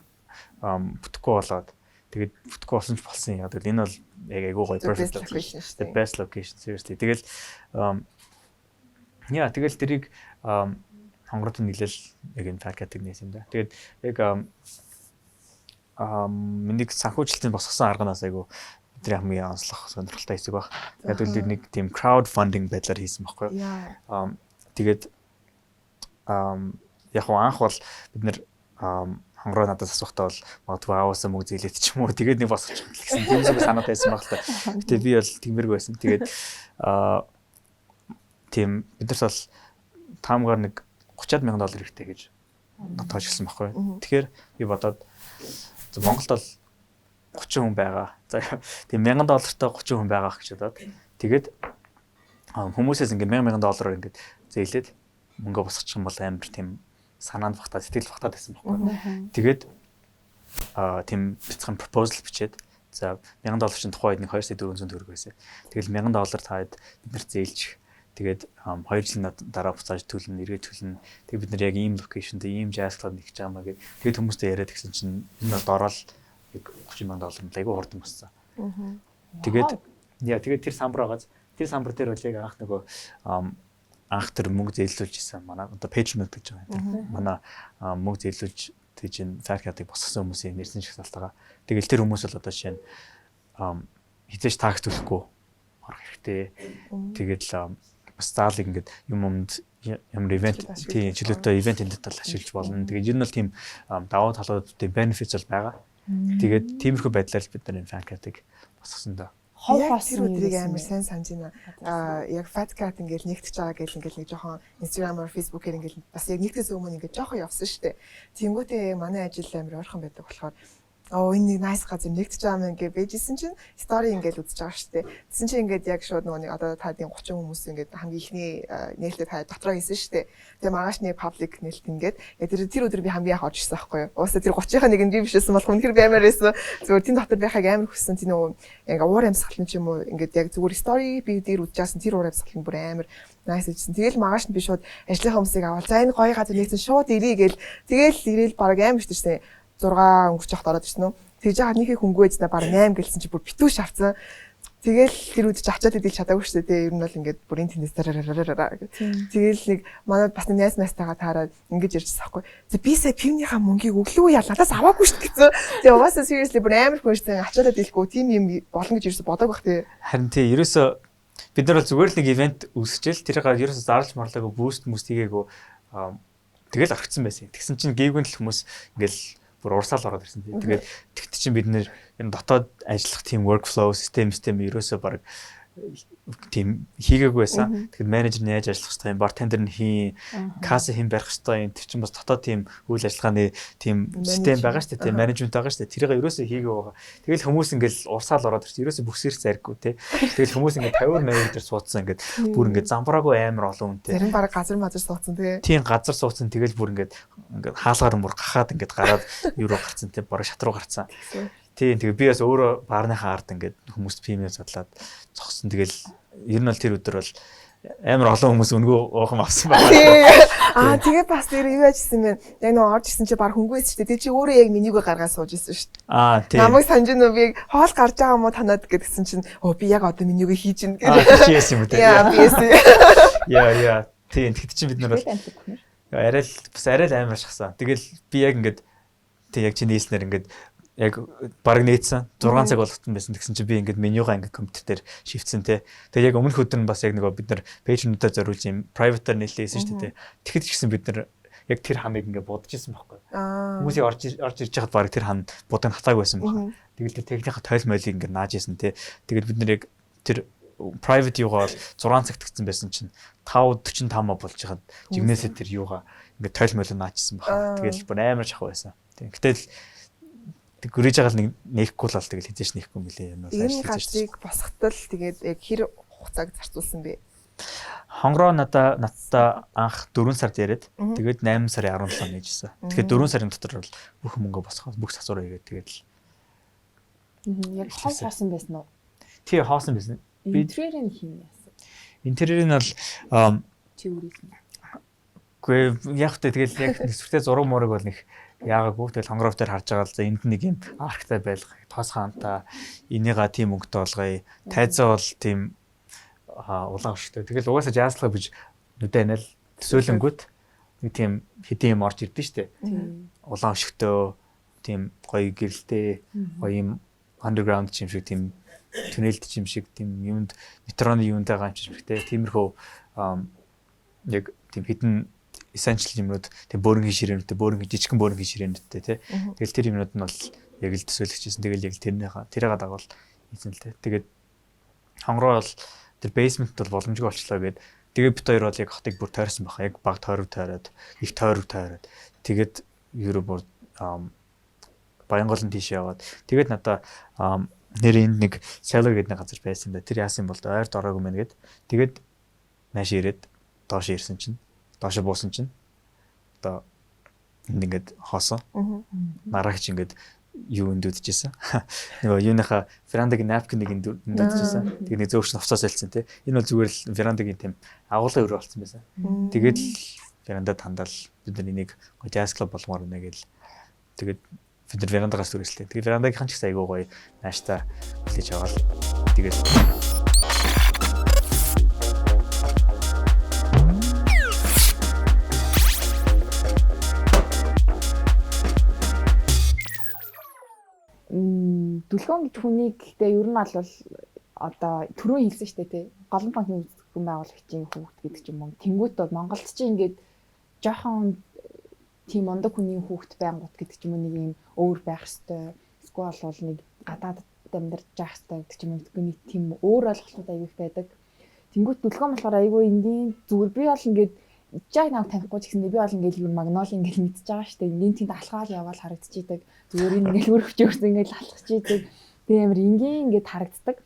бүтэхгүй болоод, тэгээд бүтэхгүй болсон ч болсон юм. Тэгэл энэ бол яг айгуу гоё perfect location шүү дээ. The best location, seriously. Тэгэл яа, тэгэл тэрийг хонгорот нийлэл яг энэ Fat Cat-ыг нээсэн юм да. Тэгээд яг миний санхүүжилтийн босгосон арганаас айгуу бидний хамгийн онцлог, сонирхолтой хэсэг баг. Яг л нэг тийм crowdfunding байдлаар хийсэн байхгүй юу. Тэгээд яг хуу анх бол бид нэр хонгороо надаас асуухтаа бол магадгүй ааваасаа мөнгө зээлээд ч юм уу, тэгээд нэг босгочих гэсэн тийм зүйл санаад байсан баг л та. Гэтэ би бол тэгмэргүй байсан. Тэгээд тийм биднэрт бол таамгаар нэг 30 мянган доллар хэрэгтэй гэж тоож гисэн байхгүй. Тэгэхээр би бодоод, Монголд бол 30 хүн байгаа. За, тийм 1000 доллартай 30 хүн байгаа гэж бодоод, тэгээд хүмүүсээс ингээд 1000 1000 доллараар ингээд зээлээд мөнгө босгочих юм бол амар тийм санаанд багтаад, сэтгэл багтаад байсан байхгүй. Тэгээд тийм бяцхан proposal бичээд, за, 1000 доллар чинь тухайн үед нэг 2 сая 400 төгрөг байсан. Тэгэл 1000 доллар таад бид нар зээлж, тэгээд 2 жилийн дараа буцааж төлнө, эргэж төлнө. Тэгээд бид нар яг ийм location д ийм jazz club нэгж байгаа маа гэд. Тэгээд хүмүүстэй яриад гисэн чинь энэ бол дороод яг 30 мянган доллар айгүй хурдан боссон. Тэгээд яа, тэгээд тэр самбар байгааз, тэр самбар дээр бол яг анх нөгөө анх тэр мөнгө зээлүүлж исэн манай одоо patron гэж байгаа юм. Манай мөнгө зээлүүлж тэгж энэ Fat Cat-ыг босгосон хүмүүсийн нэрсэн жагсаалт байгаа. Тэгэл тэр хүмүүс бол одоо жишээ нь хизээч tax төлөхгүй орох хэрэгтэй. Тэгээд л бас заалыг ингээд юм юмд ямар event, тийм, чөлөөтэй event энэ тал ашиглаж болно. Тэгээд ер нь бол тийм давуу талууд, тийм benefits бол байгаа. Тэгээд тиймэрхүү байдлаар л бид нар энэ Fat Cat-ыг босгосон доо. Хов Яг тэр өдрийг амар сайн санаж байна. Яг Fat Cat ингээл нэгтэж байгаа гэл ингээл нэг жоохон Instagram-аар, Facebook-ээр ингээл бас яг нэгтгэс өмнө ингээд жоохон явсан шүү дээ. Тэнгүүтээ манай ажил амар ойрхон байдаг болохоор, оо, энэ нэг nice газар нэгтэж байгаа юм ингээ бэжсэн чинь story ингээл үзэж байгаа шүү дээ. Тэсэн чинь ингээд яг шууд нөгөө нэг одоо таадын 30 хүмүүс ингээд хамгийн ихний нээлтээ та дотроо хийсэн шүү дээ. Тэгээ маргааш нэг public нээлт ингээд яг тэр өдөр би хамгийн анх орж ирсэн байхгүй юу. Уусаа тэр 30-ынхаа нэг нь би бишсэн болох, үнэхээр би амар байсан. Зүгээр тэн дотор байхыг амар хүссэн. Тийм нөгөө яг уур амьсгал нь ч юм уу, ингээд яг зүгээр story би дээр үзэж байсан тэр уур амьсгал нь бүр амар nice гэжсэн. Тэгэл маргааш нь би шууд ажлынхаа хүмүүсийг аваад, за, энэ гоё газар нэгсэн, шууд ирээ гээл, тэгэл ирээл баг амар штэрсэн. 6 өнгөрч явахад ороод ирсэн үү. Тэгж яхад нэг их хөнгөө ээжнэ баг 8 гэлсэн чи бүр битүү шавцсан. Тэгэл тэр үед чи ачаад идэл чадаагүй шүү дээ. Ер нь бол ингээд бүр энэ тэндээс тарарарараа гэх. Тэгэл нэг манай бас нэг найз найстайгаа таарад ингэж ярьжсэн байхгүй. За, би сая пивнийхаа мөнгийг өглөө яа надаас аваагүй шүү дээ гэсэн. Тэгээ угаасаа seriously бүр амар хүншсэн, ачаалаад идэхгүй тийм юм болно гэж ерөөсө бодоагүй бах тий. Харин тий, ерөөсө бид нар бол зүгээр л нэг event үүсчээл, тэрийг ерөөсө зарлж марлаагүй, boost мүст хийгээгүй, тэгэл орхисон байсан. Тэгсэн чинь гээгүй л хүмүүс ингээл бүр урсаал ороод ирсэн тий. Тэгээд тэгт чинь бид нэр энэ дотоод ажиллах тийм workflow систем ерөөсөө баг тийм хийгээгүй байсан. Тэгэхээр менежер нь яаж ажиллах хэвтэй юм, bartender нь хийн, касса хэн барих хэвтэй юм. Тэр чинь бас дотоод тийм үйл ажиллагааны тийм систем байгаа шүү дээ. Тийм менежмент байгаа шүү дээ. Тэрийг ерөөсөө хийгээгүй байгаа. Тэгэл хүмүүс ингээл урсаал ороод ирсэн. Ерөөсөө бүсэрч зариггүй те. Тэгэл хүмүүс ингээд 50 80 дээр суудсан, ингээд бүр ингээд замбраагүй амар олон хүнтэй. Зарим баг газар мазар суудсан те. Тийм, газар суудсан. Тэгэл бүр ингээд хаалгаар бүр гахаад ингээд гараад юу руу гарцсан те. Бараг шат руу гарцсан. Тийм, тэгээ би бас өөрөө баарныхаа ард ингээд хүмүүст пимээ задлаад зогссон. Тэгэл ер нь бол тэр өдөр бол амар олон хүмүүс өнгөө уухан авсан байна. Тэгээ бас тэр юу яжсэн бэ? Яг нөгөө орж ирсэн чи баг хөнгөө байсан шүү дээ. Тэгээ чи өөрөө яг менюгээ гаргаад сууж ирсэн шүү дээ. Аа, тийм. Намайг санаж нү, би хоол гарч байгаа юм уу танад гэдгсэн чинь, оо, би яг одоо менюгээ хийж гин гэж. Аа, чи яасан юм бэ? Яа, би яасан. Яа, яа. Тийм, тэгэхэд чинь бид нар бол арай л бас арай л амар шахсан. Тэгэл би яг ингээд тэг яг чиний хэлснээр ингээд яг баг нээсэн, 6 цаг болгоцсон байсан. Тэгсэн чинь би ингээд менюгаа ингээд компьютер дээр шивцсэн те. Тэгээ яг өмнөх өдөр нь бас яг нөгөө бид нар patron уудаар зориулж юм private-аар нээлтээсэн шүү дээ. Тэгэхэд ч гэсэн бид нар яг тэр ханыг ингээд бодож исэн байхгүй. Хүмүүсийг орж ирж байхад баг тэр хан будаг хатааг байсан байна. Тэгэл тэр техникийн тойл мойлыг ингээд нааж исэн те. Тэгэл бид нар яг тэр private юугаа бол 6 цагт тэгсэн байсан чинь 5:45 болж хахад жигнэсээ тэр юугаа ингээд тойл мойлоо наажсэн байна. Тэгэл бүр амар шахуу байсан. Тийм. Гэтэл тэг гөрэж байгаа л нэг нээхгүй л бол тэгэл хизээш нээхгүй юм лээ. Энэ бол газрыг босготол тэгээд яг хэр хугацааг зарцуулсан бэ? Хонгороо надаа надтай анх 4 сард яриад, тэгээд 8 сарын 17 нээжсэн. Тэгэхээр 4 сарын дотор бол бүх мөнгө босгоод, бүх засвараа хийгээд тэгээд л Яг хов хоосон байсан уу? Тий, хоосон байсан. Би интерьер нь хийн яасан? Интерьер нь бол чи өөрөөс нь. Үгүй, яг тэ тэгэл яг төсвөртэй зураг мураг бол нэг яагаагүй, тэгэл хонгоров дээр харж байгаа л, за, энд нэг юм арктай байлга, тоос хаанта, энийга тийм өнгөтэй болгоё, тайзаа бол тийм улаан өштэй. Тэгэл угаасаа жааслага биж нүдэ анал төсөөлөнгүүт нэг тийм хэдийн юм орж ирдэ штэ, улаан өшгтөө, тийм гоё гэрэлтэй, гоё юм underground юм шиг тийм. түнэлд юм шиг тийм юмд метроны юунтай байгаа юм шиг те. Тиймэрхүү яг тийм хідэн essential юмнууд тийм бөөрөнхий ширээнүүдтэй, бөөрөнхий жижигхэн бөөрөнхий ширээнүүдтэй те. Тэгэл тэр юмнууд нь бол яг л төсөөлөгчсэн. Тэгэл яг тэрнийхээ тэрийг дагуул хийсэн л те. Тэгээд хонгороо бол тэр basement бол боломжгүй болчлоо гээд тэгээд бит хоёр бол яг хотыг бүр тойрсон баха. Яг баг тойрог тойроод, их тойрог тойроод тэгээд ерөө бүр Баянголын тийш яваад тэгээд надаа нэр энд нэг Cellar гэдэг нэг газар байсан да. Тэр яасан бол ойрд ороогүй мэн гэд. Тэгээд нааш ирээд доош ирсэн чинь доошо буусан чинь одоо энд ингээд хоосон. Нараагч ингээд юу өндөдөжсэн. Нөгөө юуныхаа верандагийн napkin-ыг өндөдөжсэн. Тэгээ нэг зөөгч хувцас сэлсэн тий. Энэ бол зүгээр л верандагийн тийм агуулгын өрөө болсон байсан. Тэгээд л верандад хандаал бид нар энийг jazz club болгомоор байна гэл. Тэгээд бид нар верандагаас түрээслээ. Тэгээд верандагийнхан ч гэсэн айгүй гоё нааштай хүлээж аваад тэгээд Дүлгөөн гэж хүнийг гэхдээ ер нь бол одоо түрүүн хэлсэн шүү дээ тий. Голомт банкны үүсгэн байгуулагчийн хүүхэд гэдэг ч юм уу. Тэнгүүт бол Монголд чи ингээд жоохон тийм мундаг хүний хүүхэд байнгут гэдэг ч юм уу нэг юм өөр байх хэвээр. Эсвэл бол нэг гадаад амьдарч явах хэвээр гэдэг ч юм уу. Нэг тийм өөр ойлголтууд аягүй их байдаг. Тэнгүүт дүлгөөн болохоор аягүй энгийн зүгээр би бол ингээд жаг намайг танихгүй ч гэсэндээ би бол ингээд юу магноли ингээд мэдчихэж байгаа шүү дээ. Энгийн тэнд алхаал яваал харагдчихийдэг. Зүгээр ингээд өрөвч өрсөн ингээд алхчихийдэг. Тэгээ амар энгийн ингээд харагддаг.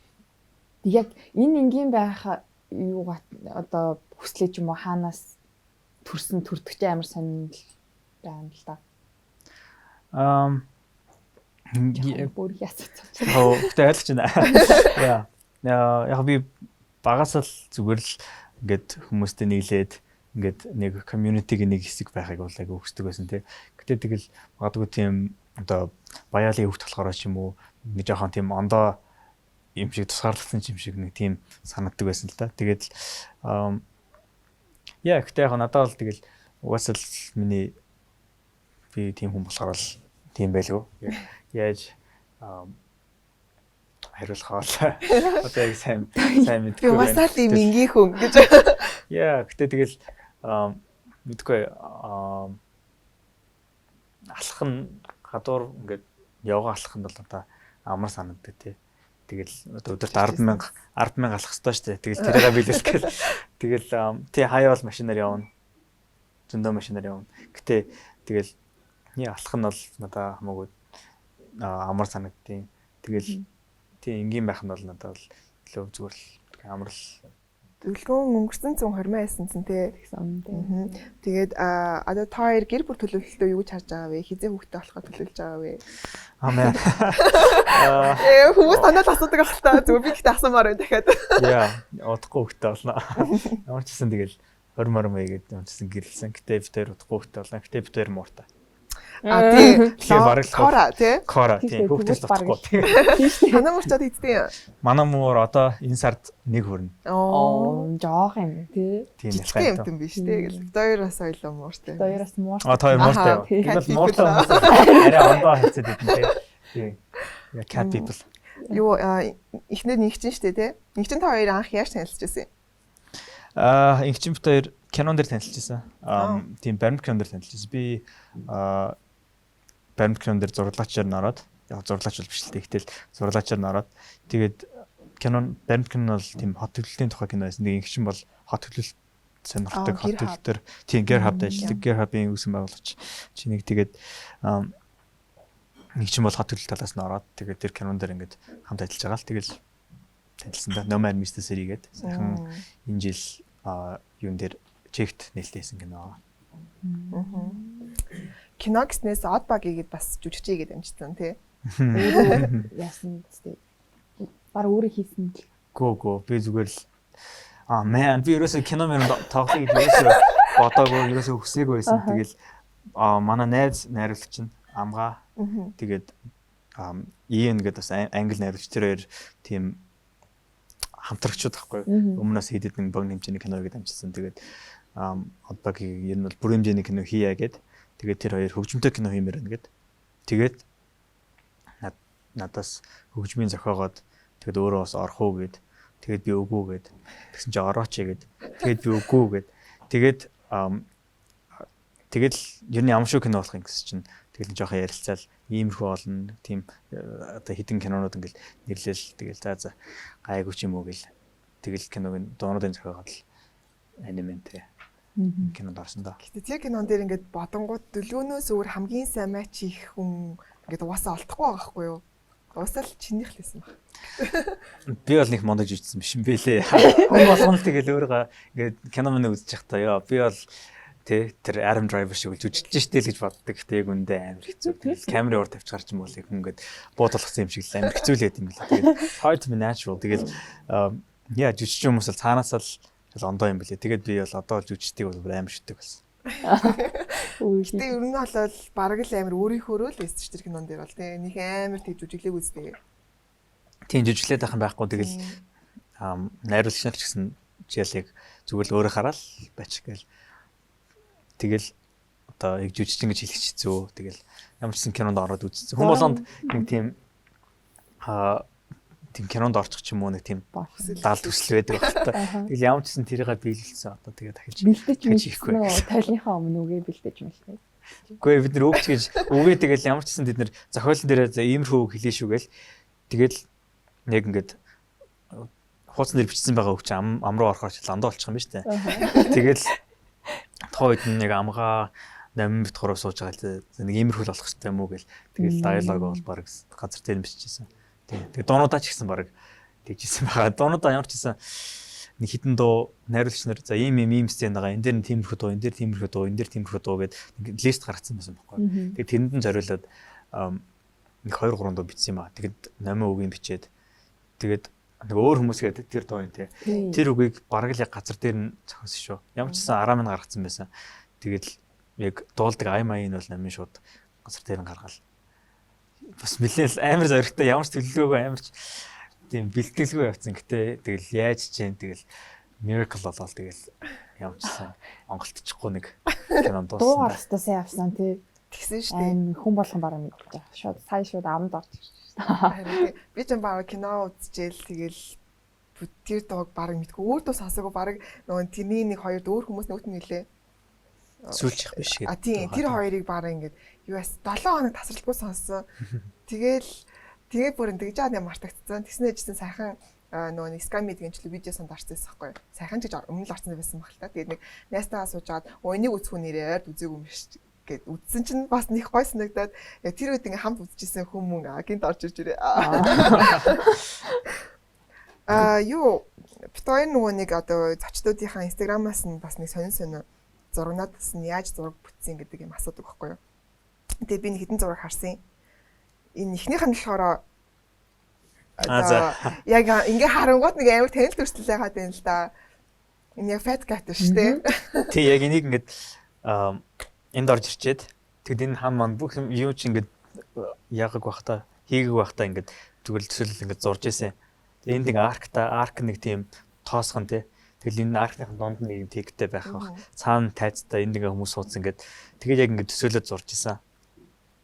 Тэг яг энэ энгийн байх юугаа одоо хүслээ ч юм уу хаанаас төрсөн төрдөг ч амар сонирхол байна л да. Бүр яцсан. Хоо гэтээ ойлгож байна. Яа. Яг би багаас л зүгээр л ингээд хүмүүстэй нийлээд ингээд нэг community-гийн нэг хэсэг байхыг бол айгүй хүсдэг байсан тий. Гэтэ тэгэл магадгүй тийм одоо баяалын хөвгт болохоор ч юм уу нэг жоохон тийм ондоо юм шиг тусгаарлагдсан юм шиг нэг тийм санагддаг байсан л да. Тэгээд яа гэтээ яг надад бол тэгэл угаасаа л миний би тийм хүн болохоор л тийм байлгүй. Яаж хариулах бол одоо яг сайн мэдэхгүй. Би угаасаа л ийм энгийн хүн гэж. Яа гэтээ тэгэл мэдгүй алах нь гадуур ингээд явгаа алах нь бол одоо амар санагддаг тий. Тэгэл одоо өдөрт 10,000 алах ёстой шүү дээ. Тэгэл тэрийг биелүүлэх гээл. Тэгэл тий хаяа бол машинаар явна. Зөндөө машинаар явна. Гэтэ тэгэл алах нь бол надад хамаагүй амар санагдیں۔ Тэгэл тий энгийн байх нь бол надад бол илүү зүгээр л амар л. Дүлгөөн өнгөрсөн зүүн 20 байсан чинь тий. Тэгсэн тий. Тэгээд одоо та хоёр гэр бүл төлөвлөлтөө юу гэж харж байгаа вэ? Хизээ хүүхдээ болохоо төлөвлөж байгаа вэ? Амен. Хүмүүс танаа л асуудаг ах та. Зүгээр би гэхдээ асуумаар байна дахиад. Яа, удахгүй хүүхдээ болно. Ямар ч гэсэн тэгэл 20 морь мэй гэдэг юм чсэн гэрэлсэн. Гэтэ бид хоёр удахгүй хүүхдээ болно. Гэтэ бид хоёр мууртай. А тий. Тэгэхээр бараг л Кора тий. Кора тий. Хүүхдээс дутахгүй. Танаа мөр ч одоо эцдیں. Манай муур одоо энэ сард нэг хүрнэ. Оо, жоох юм тий. Тийм Жижигхэн юмтан биш тий гэл. Хоёроос ойлоо мууртай. Хоёроос мууртай. А та хоёр мууртай. Энэ бол мууртай хүмүүс арай ондоо хайцаад идэв тий. Тийм. Я cat people. Юу эхнэр нэгчин штэ тий. Нэгчин та хоёр анх яаж танилцж байсан юм? Аа, ингэчин бит хоёр кинон дээр танилцж байсан. Тийм баримт кинон дээр танилцж байсан. Би баримт кинон дээр зураглаачаар нь ороод, яг зураглаач бол биш л дээ. Гэтэл зураглаачаар нь ороод тэгээд кинон баримт кинон бол тийм хот төлөлтийн тухай кино байсан. Нэг ингэчин бол хот төлөлт сонирхдаг хот төлөлтөөр тийм Gear Hub-д ажилладаг. Gear Hub-ын үүсгэн байгуулагч чи нэг тэгээд нэг чинь бол хот төлөлт талаас нь ороод тэгээд тэр кинон дээр ингээд хамт ажиллаж байгаа л тэгэл танилцсан да. No Man Mr. City гэдэг сайхан энэ жил юун дээр чехт нээлттэйсэн кино. Кино гэснээс Odd Bug гээд бас жүжигч игээд амжицсан тий. Өөрөө яасан гэжтэй. Бар өөрөө хийсэн л. Гөө би зүгээр л man би ерөөсөө кино мөр тоглоё гэж ерөөсөө бодоогүй ерөөсөө хүсээгүй байсан. Тэгэл манай найз найруулагч нь Амгаа тэгээд Иэн гэдэг бас англи найруулагч тэр хоёр тийм хамтрагчуд байхгүй. Өмнөөс хэд хэдэн богино хэмжээний кино хийгээд амжилсан. Тэгээд Odd Bug-ийг ер нь бол бүр хэмжээний кино хийя гэд. Тэгээд тэр хоёр хөгжмөнтэй кино хиймээр байна гэд. Тэгээд надаас хөгжмийн зохиогоод Тэгэд өөрөө бас орох уу гэд. Тэгээд би үгүй гэд. Тэгсэн чи орооч гэд. Тэгээд би үгүй гэд. Тэгээд тэгэл ер нь ямар шүү кино болох юм гэсэн чинь тэгэл жоохон ярилцаал иймэрхүү олон тийм одоо хідэн кинонууд ингээл нэрлэл тэгэл за гайгүй ч юм уу гэл тэгэл киног нь дуунуудын зохиогоод л аниментэй кинонд орсон доо. Гэтэ тэр кинон дээр ингээд бодонгууд дөлгөөнөөс өөр хамгийн сайн матч хийх хүн ингээд угаасаа олдохгүй байгаа байхгүй юу? Угаасаа л чинийх л байсан баг. Би бол нэг мундаг жижигсэн биш юм бэлээ. Хүн болгоно л тэгэл өөрийгөө ингээд кино мань үзэж байхдаа ёо би бол тэ тэр Adam Driver шиг жүжиглэж штэ л гэж боддог. Гэтэ яг үндэ амар хэцүү. Тэгэл камерын урд тавьж гарч юм бол яг хүн ингээд бууд болгосон юм шиг л амар хэцүү л байт юм бэлээ. Тэгээд hard to be natural. Тэгэл яа жүжигч хүмүүс бол цаанаасаа л ондоо юм бэлээ. Тэгээд би бол одоо л жүжигчдийг бол амар шүтдэг болсон. Гэтэ ер нь бол бараг л амар өөрийнхөөрөө л байсан ч тэр кинон дээр бол тий нэг амар тэг жүжиглээг үздэг. Тийм жүжиглээд байх юм байхгүй. Тэгэл найруулагч нар ч гэсэн жишээл яг зүгээр л өөрөө хараад байчих гээл. Тэгэл одоо яг жүжигчин гэж хэлэх хэцүү. Тэгэл ямар ч сан кинонд ороод үзсэн. Хүн болгонд нэг тийм тийм кинонд орчих ч юм уу нэг тийм даал төсөл байдаг байх та. Тэгэл ямар ч сан тэрийгэ биелүүлсэн одоо тэгээ дахиж бэлдэж хийхгүй. Тойлынхаа өмнө үгээ бэлдэж мэлтэй. Үгүй бид нар үг ч гэж үгээ тэгэл ямар ч сан бид нар зохиолн дээрээ за иймэрхүү үг хэлээ шүү гээл. Тэгэл яг ингээд хууцсан дээр бичсэн байгаа үг чи ам руу орохоор чи ландаа болчих юм ба штэ. Тэгэл тухайн үед нэг амгаа 8 бит 3 сууж байгаа л нэг иймэрхүү л болох хэрэгтэй юм уу гэл тэгэл диалог бол баг газар дээр биччихсэн. Тэгээ дуунуудаа ч гэсэн баг тэгжсэн байгаа. Дуунуудаа ямар ч гэсэн нэг хитэн дуу найруулагч нар за ийм ийм ийм сцен байгаа. Энэ дээр нь тиймэрхүү дуу, энэ дээр тиймэрхүү дуу, энэ дээр тиймэрхүү дуу гэд нэг лист гаргацсан байсан байхгүй. Тэгээ тэрэнд нь зориулаад нэг 2 3 дуу бичсэн юм аа. Тэгэд номын үгийг бичээд тэгээд нэг өөр хүмүүс гээд тэр дуу юм те. Тэр үгийг бараг л яг газар дээр нь зохиосон шүү. Ямар ч гэсэн араа минь гаргацсан байсан. Тэгээд яг дуулдаг ай маяг нь бол номын шууд газар дээр нь гаргаал. Бас нэлээд амар зоригтой ямар ч төлөвлөгөөгүй амар ч тийм бэлтгэлгүй явцсан. Гэтэ тэгэл яаж чинь тэгэл miracle болол тэгэл ямар ч сан онголтчихгүй нэг кинонд дууссан. Дуугаар өстой сайн явсан тий. Тэгсэн шүү дээ. Хүн болгон бараг мэдэж байгаа. Шууд сая шууд амд орж ирж шүү дээ. Би ч бараг кино үзчихэл тэгэл тэр дууг бараг мэдгүй. Өөр дуу сонсоогүй бараг нөгөө тэрний нэг хоёр өөр хүмүүс нөгөөт нь нэлээ. Сүүлчих биш гэдэг. А тийм тэр хоёрыг бараг ингээд юу яас 7 хоног тасралтгүй сонссон. Тэгэл тэгээ бүр тэгж аа мартагдсан. Тэгснэ жисэн сайхан нөгөө нэг Sky Media гэнчлээ видео санд орсон байсан байхгүй юу. Сайхан ч гэж өмнө л орсон байсан баг л та. Тэгээд нэг найстайгаа суужгаад энийг үзэх үү нэрээ ойрд үзээгүй юм биш гэд үзсэн чинь бас нэг гой санагдаад тэр үед ингээ хамт үзчихсэн хүмүүн гинт орж ирж ирээ. Аа юу бит хоёр нөгөө нэг одоо зочдуудынхаа инстаграмаас нь бас нэг сонин сонин зурагнаас нь яаж зураг бүтсэн гэдэг юм асуудаг байхгүй юу. Тэгээ би нэг хэдэн зураг харсан. Энэ эхнийх нь болохоор одоо яг ингээ харангуут нэг амар танил төрсөл байгаад байна л да. Энэ яг fat cat шүү дээ. Тий яг энийг ингээд энд орж ирчээд тэгэд энэ хам ман бүх юм юу ч ингээд яагааг бах та хийгээг бах та ингээд зүгээр л төсөөлөл ингээд зурж исэн. Тэгээ энд нэг аркта арк нэг тийм тоосгон тий. Тэгэл энэ аркныхан дунд нэг юм тэгтэй байх бах. Цаана тайцтай энд ингээ хүмүүс суудсан ингээд тэгээд яг ингээд төсөөлөд зурж исэн.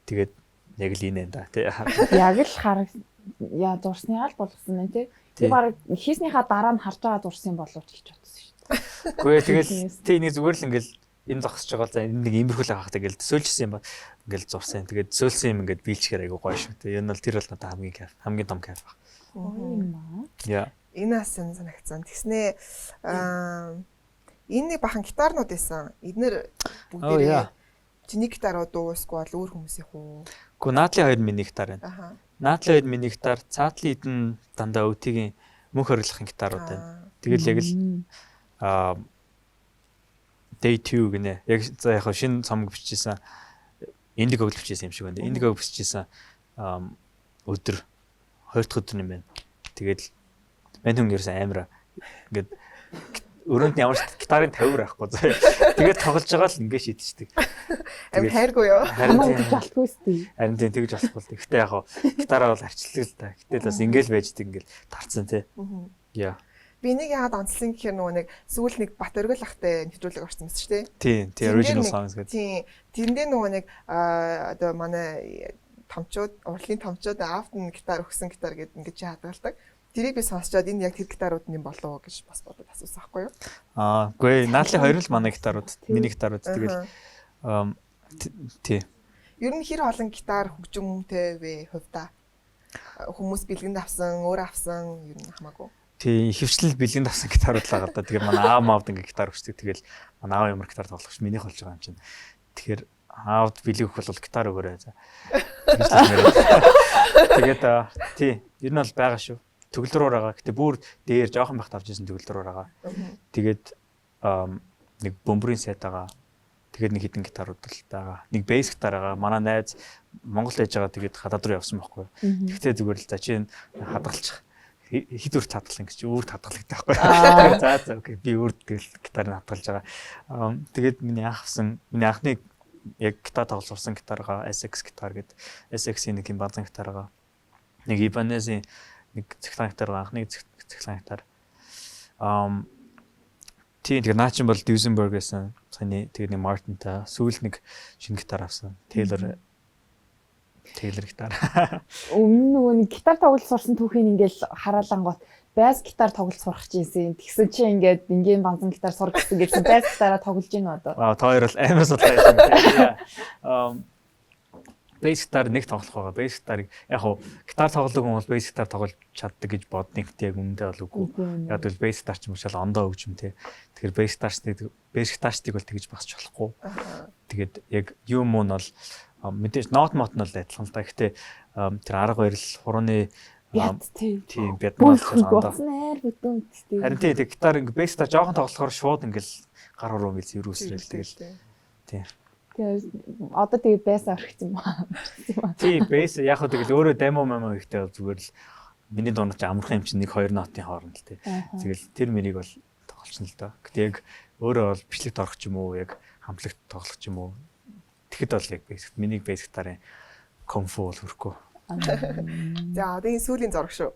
Тэгээд яг л энэ энэ да тий. Яг л хараг яа зурсныгаа л болгосон байна тий. Би баг хийснийхаа дараа нь харж байгаа зурсан болов ч гэж бодсон шүү дээ. Үгүй ээ тэгэл тий нэг зүгээр л ингээд энэ зогсож байгаа л за энэ нэг иймэрхүү л авах тэгэл төсөөлжсэн юм ба ингээл зурсан. Тэгээд төсөөлсөн юм ингээд биелчихээр айгу гоё шүү. Тэгээ энэ бол тэр бол надад хамгийн кайф, хамгийн том кайф баг. Гоё юм аа. Яа. Энэ бас сонь санагдсан. Тэгснээ энэ нэг бахан гитарнууд байсан. Эднэр бүгдээрээ чиний гитарууд дуу эсвэл өөр хүмүүсийнх үү? Гэхдээ наадлын хоёр миний гитар байна. Наадлын хоёр миний гитар, цаатлын эдэн дандаа өвтгийн мөнх хориглохын гитарууд байна. Тэгэл яг л Day 2 гинэ. Яг за яг шинэ цомог бичижсэн. Indigo л бичижсэн юм шиг байна. Indigo бичижсэн өдөр хоёр дахь өдөр юм байна. Тэгээд мань хүн ерөөсөн амар ингээд өрөөнд нь ямар ч гитарын тавиур авахгүй заа. Тэгээд тоглож байгаа л ингэ шидчихдэг. Амар хайргүй юу? Харин тэгж болтгүй сте. Харин тийм тэгж болохгүй л. Гэхдээ яг гитараа бол арчлаг л та. Гэтэл бас ингээл байждаг ингээл тарцсан тий. Яа. Би энийг яагаад онцлсон гэхээр нөгөө нэг сүүл нэг Бат Өргөл ахтай нэвтрүүлэг орсон байсан шүү дээ. Тийм, тийм original songs гэдэг. Тийм. Тэрэндээ нөгөө нэг одоо манай томчууд, урлагийн томчууд аавт нь гитар өгсөн гитар гэдээ ингэж хадгалдаг. Тэрийг би сонсчоод энэ яг тэр гитарууд нь юм болов уу гэж бас бодод асуусан байхгүй юу? Аа, үгүй наадлын хоёр л манай гитарууд, миний гитарууд тэгэл тий. Ер нь хэр олон гитар хөгжимтэй вэ хувьдаа? Хүмүүс бэлгэнд авсан, өөр авсан ер нь хамаагүй. Тий, ихэвчлэн бэлгэнд авсан гитарууд л байгаа да. Тэгээ манай аав маавд ингээ гитар өгчдөг. Тэгэл манай аав ямар гитар тоглох ш минийх болж байгаа юм чинь. Тэгэхээр аавд бэлэг өгөх бол гитар өгөөрэй. За. Тэгээд тий, ер нь бол байгаа шүү. Төгөлдрөөр байгаа. Гэтэ бүр дээр жоохон байхад авч ирсэн төгөлдрөөр байгаа. Тэгээд нэг бөмбөрийн сайт байгаа. Тэгээд нэг хідэн гитарууд л байгаа. Нэг бейс гитар байгаа. Манай найз Монгол байж байгаа, тэгээд гадаад руу явсан байхгүй. Тэгтээ зүгээр л за чи хадгалчих, хэд үрт хадгалсан гэж чи өөр хадгалагдах байхгүй. За окей, би өөр тэгэл гитарыг хадгалж байгаа. Тэгээд миний анх авсан, миний анхны яг гитар тоглож сурсан гитаргаа SX гитар гэдэг, SX-ийн нэг юм базан гитаргаа, нэг Ibanez-ийн нэг цахилгаан гитар, анхны цахилгаан гитар. Тийм, тэгээ наа чин бол Duesenberg гэсэн саяны, тэгээ нэг Martin-та сүүл нэг шинэ гитар авсан. Taylor гитар. Өмнө нөгөө нэг гитар тоглож сурсан түүхийг ингээл хараалангуут байс гитар тоглож сурах гэсэн. Тэгсэн чи ингээд энгийн банзан гитар сур гэсэн гэсэн байс гитараа тоглож гин одоо. Аа, та хоёр бол амар судлаа байсан тийм. Бейс гитар нэг тоглох байгаа. Бейс гитарыг яг хуу гитар тоглодог хүн бол бейс гитар тоглож чаддаг гэж бодно. Гэтэ яг үнэндээ бол үгүй. Яг бол бейс гитар ч юм уу ондоо хөгжим те. Тэгэхээр бейс гитарчдыг бол тэгж багсч болохгүй. Тэгээд яг юм муу нь бол мэдээж нот мот нь бол адилхан л да. Гэтэ тэр арга барил, хурууны бят тий. Тийм, бят нь бол ондоо. Найр бүтэн үсттэй. Харин тий, гитар ингээ бейс гитар жоохон тоглохоор шууд ингээл гар хуруу ингээл зэврүүсрэл тэгэл. Тий. Тэгээ одоо тэгээ бейс орхисон юм аа. Тий, бейс яг хөө тэгэл өөрөө демо мемо ихтэй бол зүгээр л миний дунд чи амархан юм чинь нэг хоёр нотын хооронд л тий. Тэгэл тэр мэрийг бол тоглолцно л доо. Гэтэ яг өөрөө бол бичлэгт орох ч юм уу, яг хамтлагт тоглох ч юм уу. Тэгэхэд бол яг бейс, миний бейс гитарын комфу бол хүрхгүй. За, одоо энэ сүүлийн зураг шүү.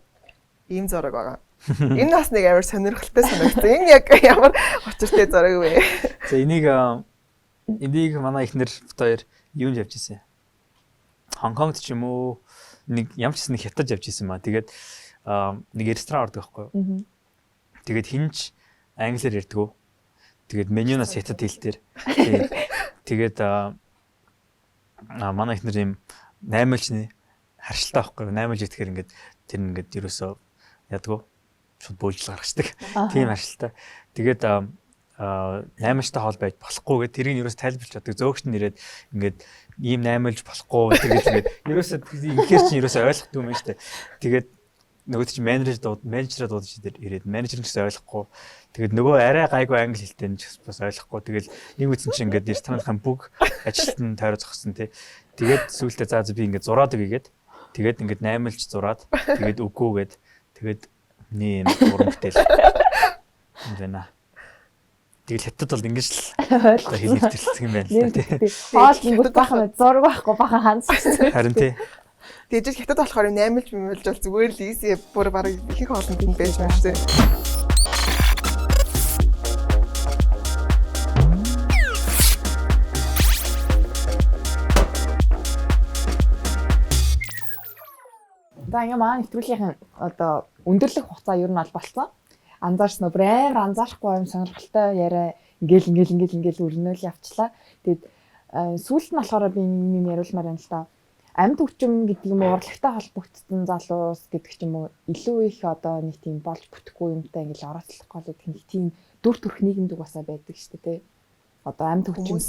Ийм зураг байгаа. Энэ бас нэг амар сонирхолтой санагдсан. Энэ яг ямар учиртай зураг вэ? За, энийг манай эхнэр бит хоёр юунд явж ирсэн? Хонконгт ч юм уу, нэг ямар ч гэсэн нэг хятад явж ирсэн маа. Тэгээд нэг ресторан ордог байхгүй юу? Тэгээд хинч англиар ярьдгүү. Тэгээд менюнаас хятад хэл дээр. Тэгээд манай эхнэр юм наймылжны харшилтаа байхгүй юу? Наймылж идэхээр ингээд тэр ингээд ерөөсөө ядгуу шууд бөөлжл гаргацдаг. Тийм харшилтаа. Тэгээд наймылжтай хоол байж болохгүй гэдэг тэрийг ерөөс тайлбарлаж чаддаг. Зөөгч нь ирээд ингээд ийм наймылж болохгүй тэгэл ингээд ерөөсөө инхээр чинь ерөөсөө ойлгохгүй юм шүү дээ. Тэгээд нөгөө чинь менежерээ дуудаж ирээд менежер нь ч гэсэн ойлгохгүй. Тэгээд нөгөө арай гайгүй англи хэлтэй нь ч бас ойлгохгүй. Тэгэл нэг үтсэн чинь ингээд рестораныхын бүх ажилтан нь тойроо зогссон тий. Тэгээд сүүлдээ за би ингээд зураад өгье гээд тэгээд ингээд наймылж зураад тэгээд үгүй гээд тэгээд миний юм уран бүтээл юм байна. Тэгэл хятад бол ингэж л хэл нэвтэрэлцэх юм байна л да тий. Хоол гингүүт бахан зураг байхгүй бахан хандсан. Харин тий. Тэгээд жил хятад болохоор наймылж мэмэлж бол зүгээр л easy бүр бараг ихэнх хоолнд нь байж байна шүү дээ. За, ингээ манай нэвтрүүлгийнхэн одоо өндөрлөх хугацаа ер нь бол болцсон. Анзаарсан уу? Бүр амар анзаарахгүй юм сонирхолтой яриа ингээл ингээл ингээл ингээл өрнөөл явчлаа. Тэгээд сүүлд нь болохоор би нэг юм яриулмаар байна л да. Амьд хөгжим гэдэг юм уу, урлагтай холбогдсон залуус гэдэг ч юм уу, илүү их одоо нэг тийм болж бүтэхгүй юмтай ингээл орооцлох гол гэдэг нэг тийм дүр төрх нийгэмд угаасаа байдаг шүү дээ, тий. Одоо амьд хөгжим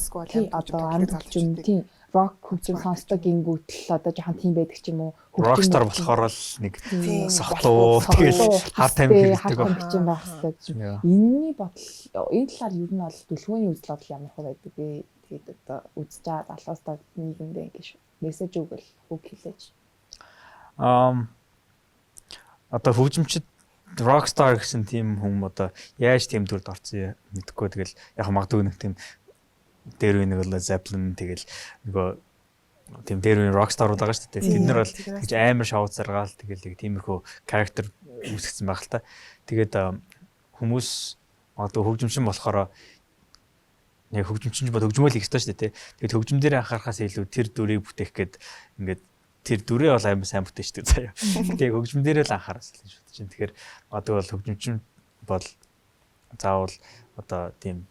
одоо амьд хөгжим тийм рок хөгжим сонсдог гингүүтэл одоо жоохон тийм байдаг ч юм уу. Rockstar болохоор л нэг сохтуу тэгэл хар тамхи хэрэгтэй хөгжим байх хэрэгтэй. Энэний бодол энэ талаар ер нь бол дүлгөөний үзэл бодол ямар хөө байдаг вэ? Тэгээд одоо үзэж байгаа залуустаа нийгэмдээ ингэж мессеж өгөл үг хэлээч. Одоо хөгжимчд rockstar гэсэн тийм хүн одоо яаж тийм дүрд орсон мэдэхгүй, тэгэл яг магадгүй нэг тийм дээр үе нэг бол Zeppelin тэгэл нөгөө тийм дээр үе rockstar-ууд байгаа шүү дээ. Тэд нар бол тэгж амар шоу заргаал тэгэл яг тиймэрхүү характер үүсгэсэн байх л та. Тэгээд хүмүүс магадгүй хөгжимчин болохоор яг хөгжимчин бол хөгжмөө л их ёстой шүү дээ, тий. Тэгээд хөгжим дээр анхаарахаас илүү тэр дүрийг бүтээх гээд ингээд Тэр дүрээ бол амар сайн бүтээчдэг заяа. Гэтэ яг хөгжим дээрээ л анхаараас л гэж бодож байна. Тэгэхээр магадгүй бол хөгжимчин бол заавал одоо тийм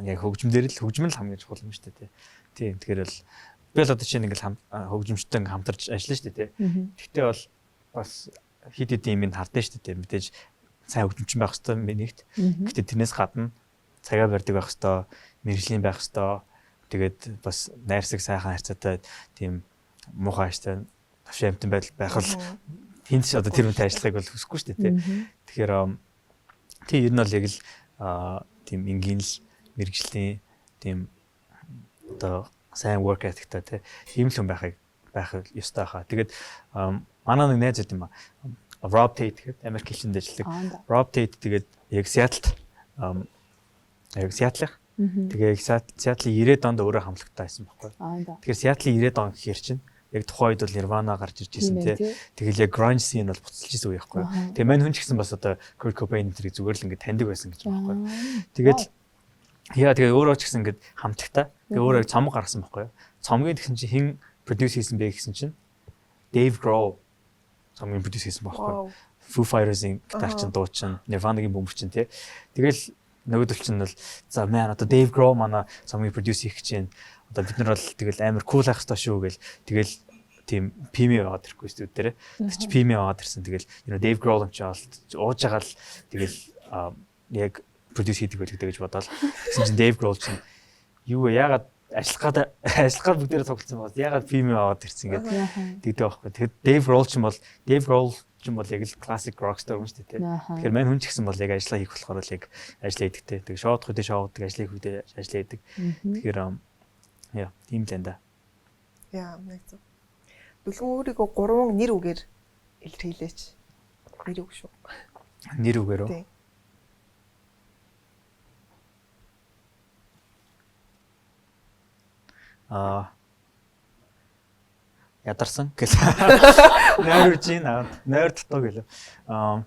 яг хөгжим дээр л хөгжим л хамгийн чухал юм шүү дээ тий. Тийм, тэгэхээр л би л одоо чинь ингээл хөгжимчтэй ингээм хамтарч ажиллана шүү дээ тий. Гэхдээ бол бас хэд хэдэн юм хардсан шүү дээ. Мэдээж сайн хөгжимчин байх хэвээр нэгт. Гэхдээ тэрнээс гадна цагаа барьдаг байх хэвээр, мэргэжлийн байх хэвээр. Тэгээд бас найрсаг сайхан харьцаатай тийм муухай ааштай тавшин амтан байдал байх бол тэнд ч одоо тэр хүнтэй ажиллахыг бол хүсэхгүй шүү дээ тий. Тэгэхээр тий ер нь бол яг л тийм энгийн л мэргэжлийн тийм одоо сайн work ethic-тай тий ийм л хүн байхыг байх ёстой хаа. Тэгээд манай нэг найз байт юм а. Rob Tate гэдэг Америк хэлшинд ажилладаг. Rob Tate тэгээд яг Seattle-д яг Seattle-х. Тэгээ яг Seattle-ийн 90-ад онд өөрөө хамтлагтай байсан байхгүй. Тэгэхээр Seattle-ийн 90-ад он гэхэр чинь яг тухайн үед бол Nirvana гарч ирж ирсэн тий. Тэгэл яг grunge scene бол буцалж ирсэн үе байхгүй. Тэгээ мань хүн ч гэсэн бас одоо Kurt Cobain тэрийг зүгээр л ингээд таньдаг байсан гэж байгаа байхгүй. Тэгээд яа тэгээ өөрөө ч гэсэн ингээд хамтлагтай. Тэгээ өөрөө цомог гаргасан байхгүй. Цомгийн тэгсэн чинь хэн produce хийсэн бэ гэсэн чинь Dave Grohl цомгийн produce хийсэн байхгүй. Foo Fighters-ийн гитарчин, дуучин, Nirvana-гийн бөмбөрчин тий. Тэгэл нөгөөдөл чинь бол за man одоо Dave Grohl манай цомгийг produce хийх гэж байна. Одоо бид нар бол тэгэл амар cool байх ёстой шүү гэл тэгэл тийм PM яваад ирэхгүй студ дээр. Тэр чи PM яваад ирсэн. Тэгэл you Dave Grohl юм чи ууж байгаа л тэгэл яг produce хийдэг байлгүй гэж бодоол. Тэгсэн чинь Dave Grohl чинь юу вэ? Яагаад ажиллах гад бүгдээрээ цуглдсан байна. Яагаад PM аваад ирсэн гэдэг тэгдэг байхгүй. Тэгэхээр Dave Grohl чинь бол яг л classic rockstar юм шүү дээ. Тэгэхээр мань хүн ч гэсэн бол яг ажиллаа хийх болохоор л яг ажиллаа хийдэг те. Тэгээ шоудах үедээ шоудаг, ажиллаа хийх үедээ ажиллаа хийдэг. Тэгэхээр яа, тийм л энэ да. Яа, яг зөв. Дүлгэн өөрийгөө гурван нэр үгээр илэрхийлээч. Нэр үг шүү. Нэр үгээр үү? Аа ядарсан гэл. Нойр үжин нойр дутуу гэлээ. Аа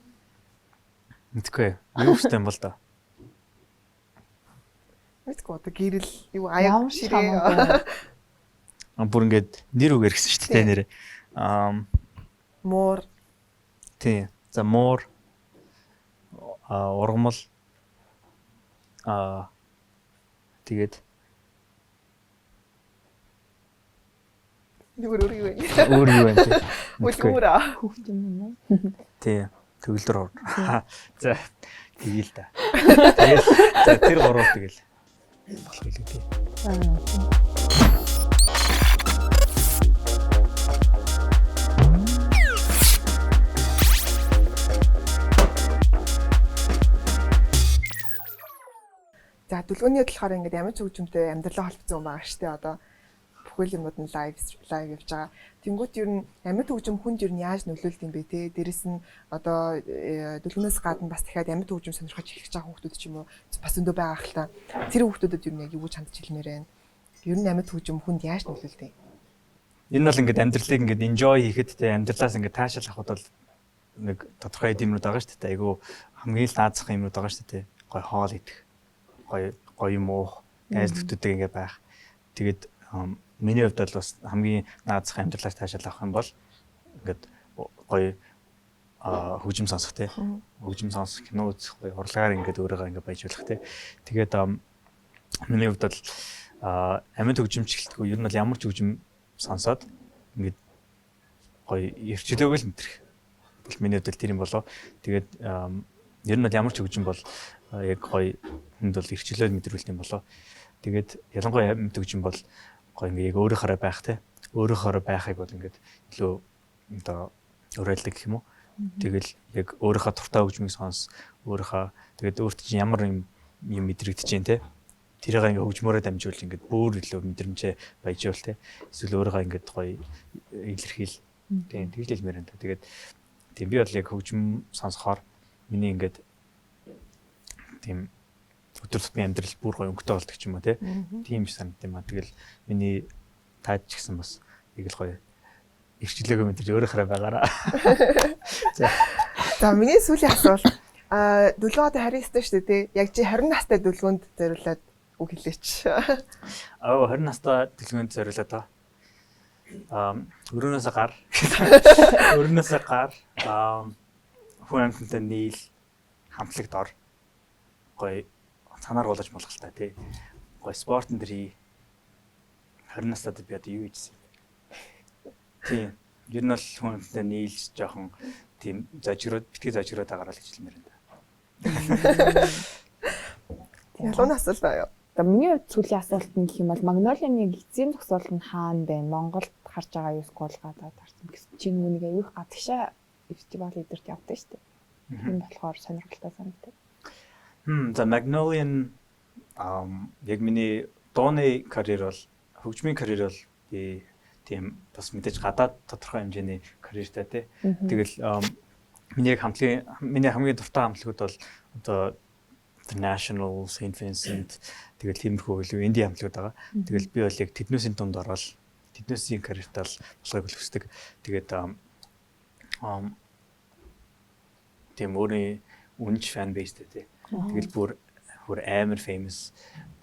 мэдгүй. Юу хэрэгтэй юм бол да. Мэдгүй одоо гэрэл юу аяа ширээ. Аа бүр ингээд нэр үгээр гэсэн шүү дээ нэр. Аа муур. Тий. За муур аа ургамал аа тэгээд Нүгэр өөр юу вэ? Өөр юу вэ? Үлгүүр аа. Хүүхд юм уу? Тий. Төгөлдөр ор. За тэгэл та. Тэгэл за тэр гурав тэгэл болох билээ тий. За дүлгөөний болохоор ингээд ямар ч хөгжимтэй амьдралаа холбосон юм байгаа штэ одоо бүхэл юмуд нь live явж байгаа. Тэнгүүт ер нь амьд хөгжим хүнд ер нь яаж нөлөөлдөг юм бэ те? Дээрэс нь одоо дүлгөнөөс гадна бас дахиад амьд хөгжим сонирхож эхэлж байгаа хүүхдүүд ч юм уу бас өндөө байгаа хэл та. Тэр хүүхдүүдэд ер нь яг юу гэж хандж хэлмээр байна? Ер нь амьд хөгжим хүнд яаж нөлөөлдөг юм? Энэ бол ингээд амьдралыг ингээд enjoy хийхэд те амьдралаас ингээд таашаал авахд бол нэг тодорхой юмнууд байгаа шүү дээ. Айгу хамгийн л наазах юмнууд байгаа шүү дээ. Гой хоол идэх, гой гой юм уух, найз нөхдөдтэй ингээд байх. Тэгээд миний хувьд бол бас хамгийн наазах амьдралаас таашаал авах юм бол ингээд гоё хөгжим сонсох те. Хөгжим сонсох, кино үзэх, гоё урлагаар ингээд өөрийгөө ингээд баяжуулах те. Тэгээд миний хувьд бол амьд хөгжимч гэлтгүй ер нь бол ямар ч хөгжим сонсоод ингээд гоё эрчлөөг л мэдрэх. Бол миний хувьд бол тэр юм болоо. Тэгээд ер нь бол ямар ч хөгжим бол яг гоё хүнд бол эрчлөөг мэдрүүлт юм болоо. Тэгээд ялангуяа амьд хөгжим бол гоё ингээ яг өөрөөхөөрөө байх те. Өөрөөхөөрөө байхыг бол ингээд илүү одоо уриалдаг гэх юм уу. Тэгэл яг өөрийнхөө дуртай хөгжмийг сонс, өөрийнхөө тэгээд өөрт чинь ямар юм мэдрэгдэж чинь те. Тэрийг ингээ хөгжмөөрөө дамжуул ингээд бүр илүү мэдрэмжээ баяжуул те. Эсвэл өөрийгөө ингээд гоё илэрхийл. Тийм тэгж л хэлмээр байна. Тэгээд тийм би бол яг хөгжим сонсохоор миний ингээд тийм өдөр тутмын амьдрал бүр гоё өнгөтэй болдог ч юм уу те. Тийм шиг санагдсан юм а. Тэгэл миний таад ч гэсэн бас яг л гоё эрчлөөгөө мэдэрч өөрөөхөө байгаараа. За. За миний сүүлийн асуулт. Аа дүлгөө одоо 29-тай шүү дээ тий. Яг чи 20 настай дүлгөөнд зориулаад үг хэлээч. Аа 20 настай дүлгөөнд зориулаад аа. Өрөөнөөсөө гар. Өрөөнөөсөө гар. Хүн амьтантай нийл, хамтлагт ор. Гоё цанаар гулаж молголтай тий. Гоё спорт энэ хий. 20 настайд би одоо юу хийжсэн юм бэ? Тийм. Ер нь бол хүн амьтантай нийлж жоохон тийм зожироод битгий зожироод агараа л гэж хэлмээр байна. Ялуун асуулт аа юу? Одоо миний хувьд сүүлийн асуулт нь гэх юм бол Magnolia-ны эцсийн зогсоол нь хаана бэ? Монголд харж байгаа юу эсвэл гадаад харсан гэсэн чи нөгөө нэг аюух гадагшаа фестивал эдэрт явдаг шүү дээ. Тийм болохоор сонирхолтой санагдав. За, Magnolian яг миний дууны карьер бол, хөгжмийн карьер бол би тийм бас мэдээж гадаад тодорхой хэмжээний карьертай тий. Тэгэл миний яг хамтлагийн, миний хамгийн дуртай хамтлагууд бол одоо The National, St. Vincent, тэгэл тиймэрхүү илүү indie хамтлагууд байгаа. Тэгэл би бол яг тэднүүсийн дунд ороод тэднүүсийн карьертай л болохыг л хүсдэг. Тэгээд тийм өөрийн үнэнч fan base тэй тий. Тэгэл бүр бүр амар famous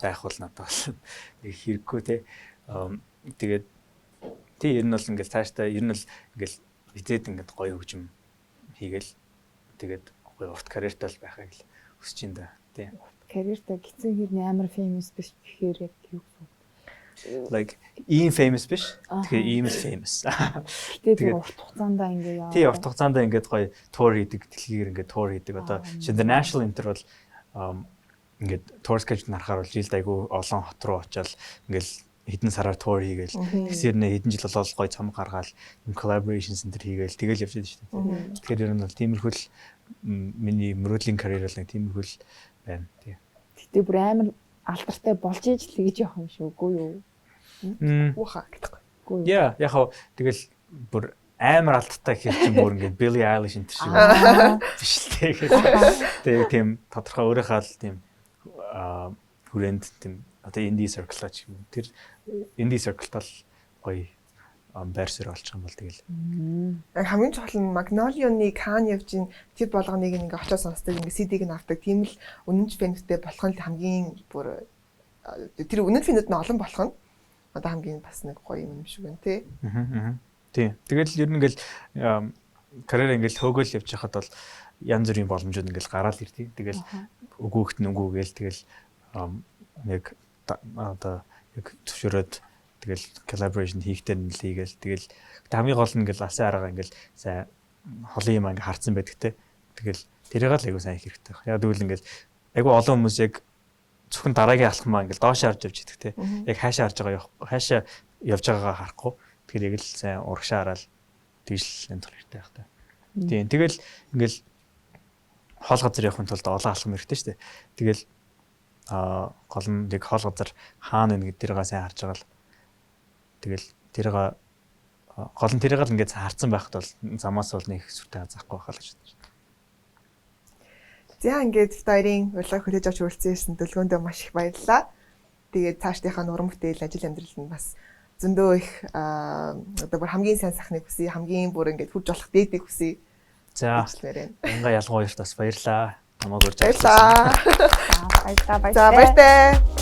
байх бол надад бол нэг хэрэггүй тий. Тэгээд тий, ер нь бол ингээл цаашдаа ер нь бол ингээл хизээд ингээд гоё хөгжим хийгээл тэгээд гоё урт карьертай л байхыг л хүсэж байна да. Тий. Карьертай гэсэн хэрний амар famous биш гэхээр яг юу гэсэн үг? Like ийм famous биш. Тэгэхээр ийм л famous. Гэтэ тэр урт хугацаанд ингээ яа. Тий, урт хугацаанд ингээд гоё tour хийдэг, дэлхийгээр ингээд tour хийдэг. Одоо шинэ The National Inter бол ингээд tour schedule харахаар бол жилд айгүй олон хот руу очиод ингээл хэдэн сараар tour хийгээл, тэгсэр нэ хэдэн жил болоод гоё цом гаргаал, юм collaborations энэ төр хийгээл тэгэл явж байдаг шүү дээ. Тэгэхээр ер нь бол тиймэрхүү л миний мөрөөдлийн карьер бол нэг тиймэрхүү л байна. Тий. Гэтэ бүр амар алдартай болж иж л гэж явах юм шүү, үгүй юу? Уха гэдэг. Үгүй юу? Яа, яг хав тэгэл бүр амар алдартай гэхэр чинь бүр ингээд Billie Eilish энэ төр шиг биш л дээ. Тэгээ тийм тодорхой өөрийнхөө л тийм хүрээнд, тийм одоо indie circle ч юм уу. Тэр indie circle-т л гоё байр суурь олчих юм бол тэгэл. Яг хамгийн чухал нь Magnolia-ны хаана явж ин тэр болгоныг ингээ очиж сонсдог, ингээ CD-г нь авдаг. Тийм л үнэнч fan үүдтэй болох нь хамгийн бүр тэр үнэн fan үүд нь олон болох нь одоо хамгийн бас нэг гоё юм шиг байна тий. Тийм. Тэгэл ер нь ингээл карьер ингээл хөөгөл явж хахад бол янз бүрийн боломжууд ингээл гараал ирдэг. Тэгэл үгүйхт нь үгүй гээл тэгэл яг одоо яг зөвшөөрөөд тэгэл collaboration хийхдээ нь л хийгээл. Тэгэл хамгийн гол нь ингээл алсын арга ингээл сайн холын юм ингээ харцсан байдаг те. Тэгэл тэрийг л айгуу сайн хийх хэрэгтэй. Яг тэгвэл ингээл айгуу олон хүмүүс яг зөвхөн дараагийн алхмаа ингээл доош харж явж идэг те. Яг хаашаа харж байгаа явах, хаашаа явж байгаагаа харахгүй. Тэгэхээр яг л сайн урагшаа хараад тэгж л амьдрах хэрэгтэй байх та. Тийм. Тэгэл ингээл хол газар явахын тулд олон алхам хэрэгтэй шүү дээ. Тэгэл гол нь яг хол газар хаана вэ гэдэг тэрийг сайн харж байгаа л тэгэл тэрийг гол нь тэрийг л ингээд харцсан байхад бол замаас бол нэг сүртэй заахгүй байх л гэж бодож байна. За, ингээд бид хоёрын урилгыг хүлээж авч хүрэлцэн ирсэн Дүлгөөндөө маш их баярлалаа. Тэгээд цаашдынхаа уран бүтээл, ажил амьдрал нь бас зөндөө их одоо бүр хамгийн сайн сайхныг хүсье, хамгийн бүр ингээд хүрж болох дээдийг хүсье. За. Гэжлээрээ. Инга ялангуяа бас баярлаа. Намайг урьж Баярлалаа. Баярлалаа. За, баяртай.